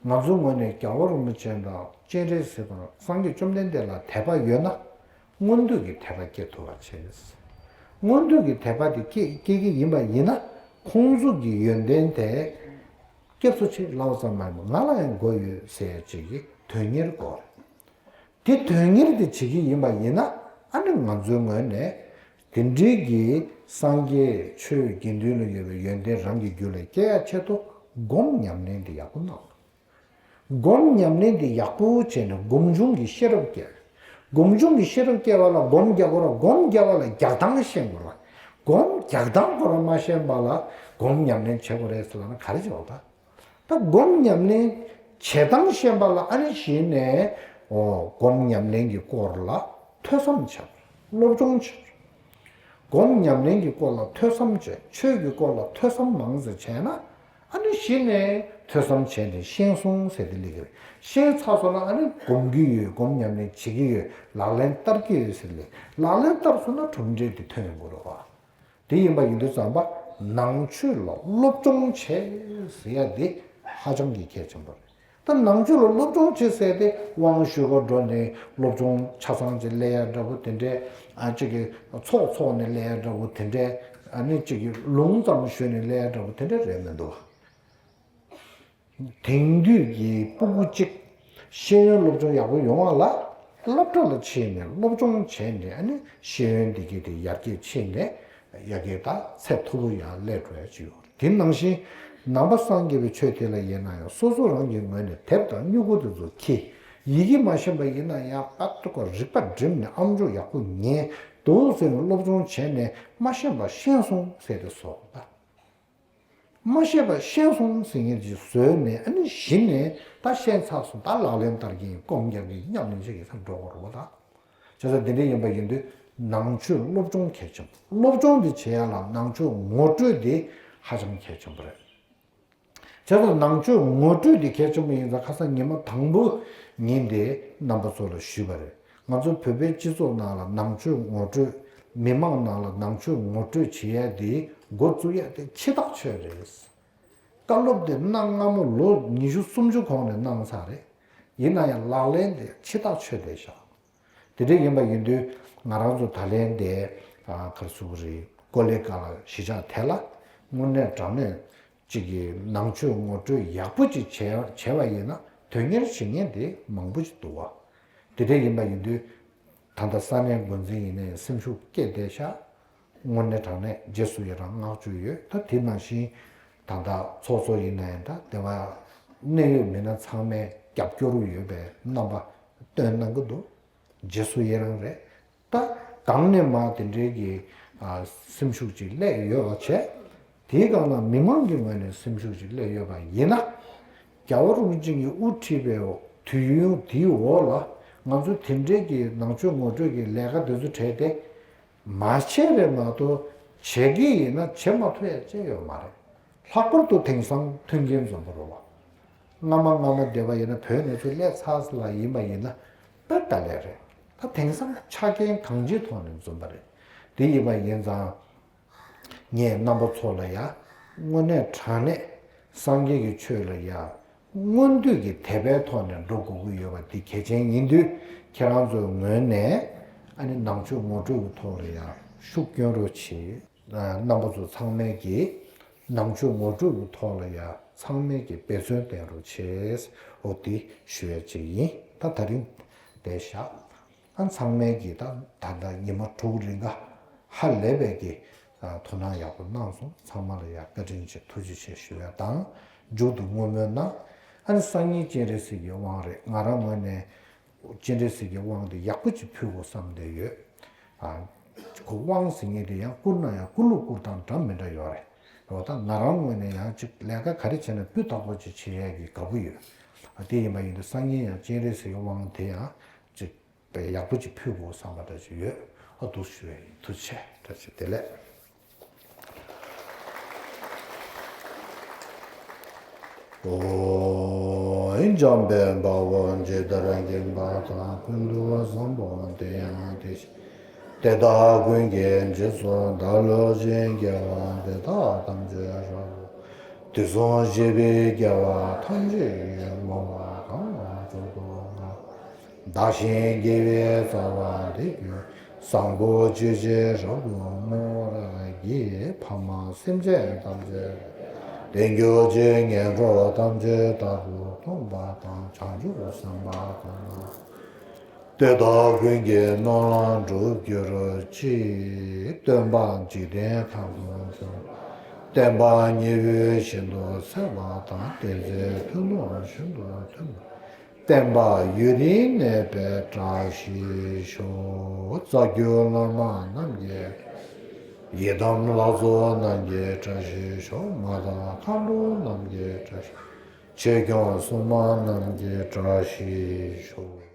ང་ཚོའི་ངོས་ནས་རྒྱལ་བ་རིན་པོ་ཆེ་དང་སྤྱན་རས་གཟིགས་དང་སངས་རྒྱས་བཅོམ་ལྡན་འདས་ལ་དད་པ་ཡོད་ན། མངོན་འདོད་ཀྱི་དད་པ་སྐྱེ་ཐུབ་པ་བྱས། མངོན་འདོད་ཀྱི་དད་པ་དེ་སྐྱེ་སྐྱེ་གི་ཡིན་པ་ཡིན་ན། ཁོང་ཚོ་གི་ཡོན་ཏན་དེ་སྐྱབས་སུ་མཆི་ལབ་ཙམ་མ་ཡིན་པར་ང་ལ་ཡང་དགོས་ཡོད་ཟེར་ཅིག་གི་དོན་གཉེར་དགོས་རེད། དེ་དོན་གཉེར་དེ་བྱེད་ཀྱི་ཡིན་པ་ཡིན་ན། ཨ་ནི་ང་ཚོའི་ངོས་ནས་དེ་འདྲའི་གི་སངས་རྒྱས་ཆོས་དགེ་འདུན་ལ་ཡོད་པའི་ཡོན་ཏན་རང་གི་རྒྱུད་ལ་སྐྱེ་ཡ་ཆེད་དུ་སྒོམ་ཉམས་ལེན་དེ་ཡག་པོ་གནང་། སྒོམ་ཉམས་ལེན་དེ་ཡག་པོ་བྱས་ནས་སྒོམ་བྱུང་གི་ཤེས་རབ་སྐྱེ། སྒོམ་བྱུང་གི་ཤེས་རབ་སྐྱེ་བ་ལ་སྒོམ་རྒྱག་དགོས་ར། སྒོམ་རྒྱག་པ་ལ་རྒྱག་སྟངས་ཤེས་དགོས་ར། སྒོམ་རྒྱག་སྟངས་ཁོ་རང་མ་ཤེས་པ་ལ་སྒོམ་ཉམས་ལེན་བྱེད་དགོས་རེད་ཟེར་ལབ་ན་ག་རེ་བྱེད་པ་ད། ད་སྒོམ་ཉམས་ལེན་བྱེད་སྟངས་ཤེས་པ་ལ་ཨ་ནི་གཞི་ནས། འོ། སྒོམ་ཉམས་ལེན་གྱི་སྐོར་ལ་ཐོས་བསམ་བྱ་དགོས། སློབ་སྦྱོང་བྱ་དགོས། སྒོམ་ཉམས་ལེན་གྱི་སྐོར་ལ་ཐོས་བསམ་བྱས། ཆོས་ཀྱི་སྐོར་ལ་ཐོས་བསམ་མང་ཙམ་བྱས་ན། ཨ་ནི་གཞི་ནས་ཐོས་བསམ་བྱས་ནས་ཤེས་སོང་ཟེར་དེ་ལེགས་རེད། ཤེས་ཚར་སོང་ན་ཨ་ནི་སྒོམ་གྱི་ཡོད། སྒོམ་ཉམས་ལེན་བྱེད་ཀྱི་ཡོད། ལག་ལེན་བསྟར་གྱི་ཡོད་ཟེར་ལེ། ལག་ལེན་བསྟར་སོང་ན་གྲུབ་འབྲས་དེ་ཐོན་ཡོང་གི་རེད་བ། དེ་ཡིན་པ་ཡིན་དུས་ཙམ་པ་ནང་ཆོས་ལ་སློབ་སྦྱོང་བྱེད་ཟེར་ཡ་དེ་ཧ་ཅང་གི་གལ་ཆེན་པོ་རེད། ད་ནང་ཆོས་ལ་སློབ་སྦྱོང་བྱེད་ཟེར་དེ་དབང་ཞུ་ག་འགྲོ་ནས་སློབ་སྦྱོང་ཆ་ཚང་ཅིག་སླེབས་ཡ་འདྲ་པོ་དེ་འདྲས། ཨ་གཅིག་གི་ཚོགས་འཚོགས་ནས་སླེབས་ཡ་འདྲ་པོ་དེ་འདྲས། ཨ་ནི་གཅིག་གི་ལུང་ཙམ་ཞུས་ནས་སླེབས་ཡ་འདྲ་པོ་དེ་འདྲས་རེད་མི་འདུག་དེང་དུས་ཀྱི་སྤུ་གུ་གཅིག་ཤེས་ཡོན་སློབ་སྦྱོང་ཡག་པོ་ཡོང་བ་ལ་སློབ་གྲྭ་ལ་ཕྱིན་ནས་སློབ་སྦྱོང་བྱས་ནས། ཨ་ནི་ཤེས་ཡོན་འདི་གའི་དེ་ཡར་རྒྱས་ཕྱིན་ནས་ཡ་གི་ད་ཚད་མཐོ་པོ་ཡར་སླེབས་འགྲོ་ཡ་ཅིག་ཡོད་རེད། དེ་ནང་བཞིན་ནང་པ་སངས་རྒྱས་པའི་ཆོས་དེ་ལ་ཡིན་ན་ཡང་སོ་སོ་རང་གི་ངོས་ནས་དེབ་དང་སྨྱུ་གུ་དེ་ཚོ་འཁྱེར། ཡི་གེ་མ་ཤེས་པ་ཡིན་ན་ཡང་པར་ཏོ་ག་རིག་པ་སྒྲིམ་ནས་ཨམ་ཅོག་ཡག་པོ་ཉན། འདུག་ཟེར་ནས་སློབ་སྦྱོང་བྱས་ནས་མ་ཤེས་པ་ཤེས་སོང་ཟེར་དེ་བཟོ་ད། མ་ཤེས་པ་ཤེས་སོང་ཟེར་མཁན་ཅིག་བཟོས་ནས། ཨ་ནི་གཞི་ནས་ད་ཤེས་ཚར་སོང་། ད་ལག་ལེན་བསྟར་གྱིན་སྒོམ་རྒྱག་གིན་ཉམས་ལེན་བྱེད་ཀྱིན་ས་འགྲོ་དགོས་རེད་བ་ད། བྱས་ཙང་དེ་འདྲ་ཡིན་པ་ཡིན་དུས་ནང་ཆོས་སློབ་སྦྱོང་གལ་ཆེན་པོ། སློབ་སྦྱོང་དེ་བྱེད་ཡ་ལ་ནང་ཆོས་ངོ་སྤྲོད་དེ་ཧ་ཅང་གལ་ཆེན་པོ་རེད། བྱས་ཙང་ནང་ཆོས་ངོ་སྤྲོད་དེ་གལ་ཆེན་པོ་ཡིན་ཙང་། ཁ་སང་ཉི་མ་དང་པོ་ཉིན་དེ་རྣམ་པ་ཚོ་ལ་ཞུས་པ་རེད། ང་ཚོ་བོད་པའི་སྤྱི་ཚོགས་ནང་ལ་ནང་ཆོས་ངོ་སྤྲོད། མི་མང་ནང་ལ་ནང་ཆོས་ངོ་སྤྲོད་བྱེད་ཡ་དེ་འགོ་བཙུགས་ཡ་དེ་ཕྱི་ཐག་ཆོད་རེད། བཀའ་སློབ་དེ་གནའ་སྔ་མོ་ལོ་ཉི་ཤུ་སུམ་ཅུ་གོང་ནས་གནང་ཚར་རེད། ཡིན་ན་ཡང་ལག་ལེན་དེ་ཕྱི་ཐག་ཆོད་བསྡད་ཤག་དེ་འདྲ་ཡིན་པ་ཡིན་དུས་ང་རང་ཚོ་ད་ལན་དེ་ག་རེ་ཟེར་དགོས་རེད། ཀོ་ལེ་ག་ལ་གཞིས་ཆགས་དེ་ལ་དངོས་གནས་དྲང་གནས་ཅིག་གི་ནང་ཆོས་ངོ་སྤྲོད་ཡག་པོ་ཅིག་བྱས་བྱས་པ་ཡིན་ན་དོན་གཉེར་བྱེད་མཁན་དེ་མང་པོ་ཅིག་འདུག་བ། དེ་འདྲ་ཡིན་པ་ཡིན་དུས་ད་ལྟ་ས་གནས་འགོ་འཛིན་ཡིན་ནའི་སེམས་ཤུགས་སྐྱེད་བསྡད་ཤག་དངོས་གནས་དྲང་གནས་རྗེས་སུ་ཡི་རང་བསྔགས་བརྗོད་ཡོད། ད་དེ་ནང་བཞིན་ད་ལྟ་ཚོགས་གཙོ་ཡིན་ནའི་ད་སྡེ་བ་གནད་ཡོད་མི་སྣ་ཚང་མས་རྒྱབ་སྐྱོར་ཡོད་པའི་རྣམ་པ་སྟོན་གནང་གི་འདུག་རྗེས་སུ་ཡི་རང་རེད། ད་གང་ནས་མ་དེ་འདྲའི་གི་ཨ་སེམས་ཤུགས་ཅིག་སླེབས་ཡོད་པ་བྱས། དེའི་སྒང་ལ་མི་མང་གི་ངོས་ནས་སེམས་ཤུགས་ཅིག་སླེབས་ཡོད་པ་ཡིན་ན། རྒྱལ་བ་རིན་པོ་ཆེ་གིས་དབུ་ཁྲིད་པའི་དུས་ཡུན་དེའི་འོག་ལ་ང་ཚོ་དེ་འདྲའི་གི་ནང་ཆོས་ངོ་སྤྲོད་ཀྱི་ལས་ཀ་དེ་ཚོ་བྱས་ཏེ། མ་བྱས་པས་མ་གཏོགས་བྱེད་ཀྱི་ཡིན་ན་བྱེད་མ་ཐུབ་ཡ་ཅི་ཡོད་མ་རེད། ལྷག་པར་དུ་དེང་སང་མཐུན་རྐྱེན་འཛོམས་པོ་རེད་བ། སྔ་མ་སྔ་མ་བསྡད་པ་ཡིན་ན་བོད་ནས་ཚུར་སླེབས་ཚར་ལ་ཡིན་པ་ཡིན་ན་དཔེ་ལྟ་ལས་རེད། ད་དེང་སང་ཆ་རྐྱེན་གང་ཅིའི་ཐོག་ནས་འཛོམས་པ་རེད། དེ་ཡིན་པ་ཡིན་ཙང་། ངས་རྣམ་པ་ཚོ་ལ་ཡ་དངོས་གནས་དྲང་གནས་སངས་རྒྱས་ཀྱི་ཆོས་ལ་ཡ་མངོན་འདོད་ཀྱི་དད་པའི་ཐོག་ནས་འགྲོ་དགོས་ཀྱི་ཡོད་པ་འདི་གལ་ཆེན་ཡིན་དུས། ཁྱེད་རང་ཚོའི་ངོས་ནས་ཨ་ནི་ནང་ཆོས་ངོ་སྤྲོད་ཀྱི་ཐོག་ལ་ཡ་ཤུགས་སྐྱོན་རོགས་གྱིས། རྣམ་པ་ཚོ་ཚང་མས་ཀྱིས་ནང་ཆོས་ངོ་སྤྲོད་ཀྱི་ཐོག་ལ་ཡ་ཚང་མས་ཀྱིས་འབད་བརྩོན་བསྟེན་རོགས་བྱེད། འོ་དེ་ཞུ་ཡ་ཅིག་ཡིན། ད་ད་རིང་བསྡད་བཞག་ཨ་ཚང་མས་ཀྱིས་ད་ད་ལྟ་ཉི་མ་དྲུག་རིང་ག་ཧ་ལས་པའི་གི་དོ་སྣང་ཡག་པོ་གནང་སོང་། ཚང་མ་ལ་ཡ་བཀའ་དྲིན་ཆེ་ཐུགས་རྗེ་ཆེ་ཞུ་ཡ་དང་། མཇུག་ཏུ་བསྔོ་སྨོན་གནང་། ཨ་ནི་སང་ཉིན་སྤྱན་རས་གཟིགས་ཀྱི་དབང་རེད། ང་རང་ངོས་ནས་སྤྱན་རས་གཟིགས་ཀྱི་དབང་དེ་ཡག་པོ་ཅིག་ཕུལ་དགོས་བསམ་བསྡད་ཡོད། ཨ་ཁོ་དབང་ཟེར་མཁན་དེ་ཡང་བསྐུར་ན་ཡང་བསྐུར་ལུགས་བསྐུར་སྟངས་འདྲ་མི་འདྲ་ཡོད་རེད། འོ་ད་ང་རང་ངོས་ནས་ཡང་ཅིག་ལས་ཀ་ག་རེ་བྱས་ན་སྤུས་དག་པོ་ཅིག་བྱེད་ཡས་ཀྱི་དགའ་པོ་ཡོད། ཨ་དེ་ཡིན་པ་ཡིན་དུས་སང་ཉིན་ཡང་སྤྱན་རས་གཟིགས་ཀྱི་དབང་དེ་ཡང་ཅིག་དཔེ་ཡག་པོ་ཅིག་ཕུལ་དགོས་བསམ་པ་འདྲ་ཅིག་ཡོད། ཨ་འདུག་ཞུ་བའི་ཐུགས་རྗེ་ཆེ། བཀྲ་ཤིས་བདེ་ལེགས། ཨོ། འཇམ་དཔལ་དཔའ་བོས་ཇི་ལྟར་མཁྱེན་པ་དང་། ཀུན་ཏུ་བཟང་པོ་དེ་ཡང་དེ་བཞིན། དེ་དག་ཀུན་གྱི་རྗེས་སུ་བདག་སློབ་ཅིང་། དགེ་བ་འདི་དག་ཐམས་ཅད་རབ་ཏུ། དུས་གསུམ་གཤེགས་པའི་རྒྱལ་བ་ཐམས་ཅད་ཀྱིས། བསྔོ་བ་གང་ལ་མཆོག་ཏུ་བསྔགས། བདག་གཞན་དགེ་བའི་རྩ་བ་འདི། ཀུན་བཟང་པོ་སྤྱོད་ཕྱིར་རབ་ཏུ་བསྔོ་བར་བགྱི། ཕ་མ་སེམས་ཅན་ཐམས་ཅད་དོན་གྱུར་ཅིང་། ངན་འགྲོ་ཐམས་ཅད་རྟག་ཏུ་སྟོངས་པ་དང་། བྱང་ཆུབ་སེམས་དཔའ་ཐམས་ཅད་དེ་དག་ཀུན་གྱི་སྨོན་ལམ་འགྲུབ་གྱུར་ཅིག། སྟོན་པ་འཇིག་རྟེན་ཁམས་སུ་བྱོན། བསྟན་པ་ཉི་འོད་བཞིན་དུ་གསལ་བ་དང་། བསྟན་འཛིན་ཐུན་མོང་བཞིན་དུ་ཐོན། བསྟན་པ་ཡུན་རིང་གནས་པའི་བཀྲ་ཤིས་ཤོག། རྩ་བརྒྱུད་བླ་མ་རྣམས་ཀྱི། ཡི་དམ་ལྷ་ཚོགས་རྣམས་ཀྱི་བཀྲ་ཤིས་ཤོག། མ་དང་མཁའ་འགྲོ་རྣམས་ཀྱི་བཀྲ་ཤིས། ཆོས་སྐྱོང་སྲུང་མ་རྣམས་ཀྱི་བཀྲ་ཤིས་ཤོག།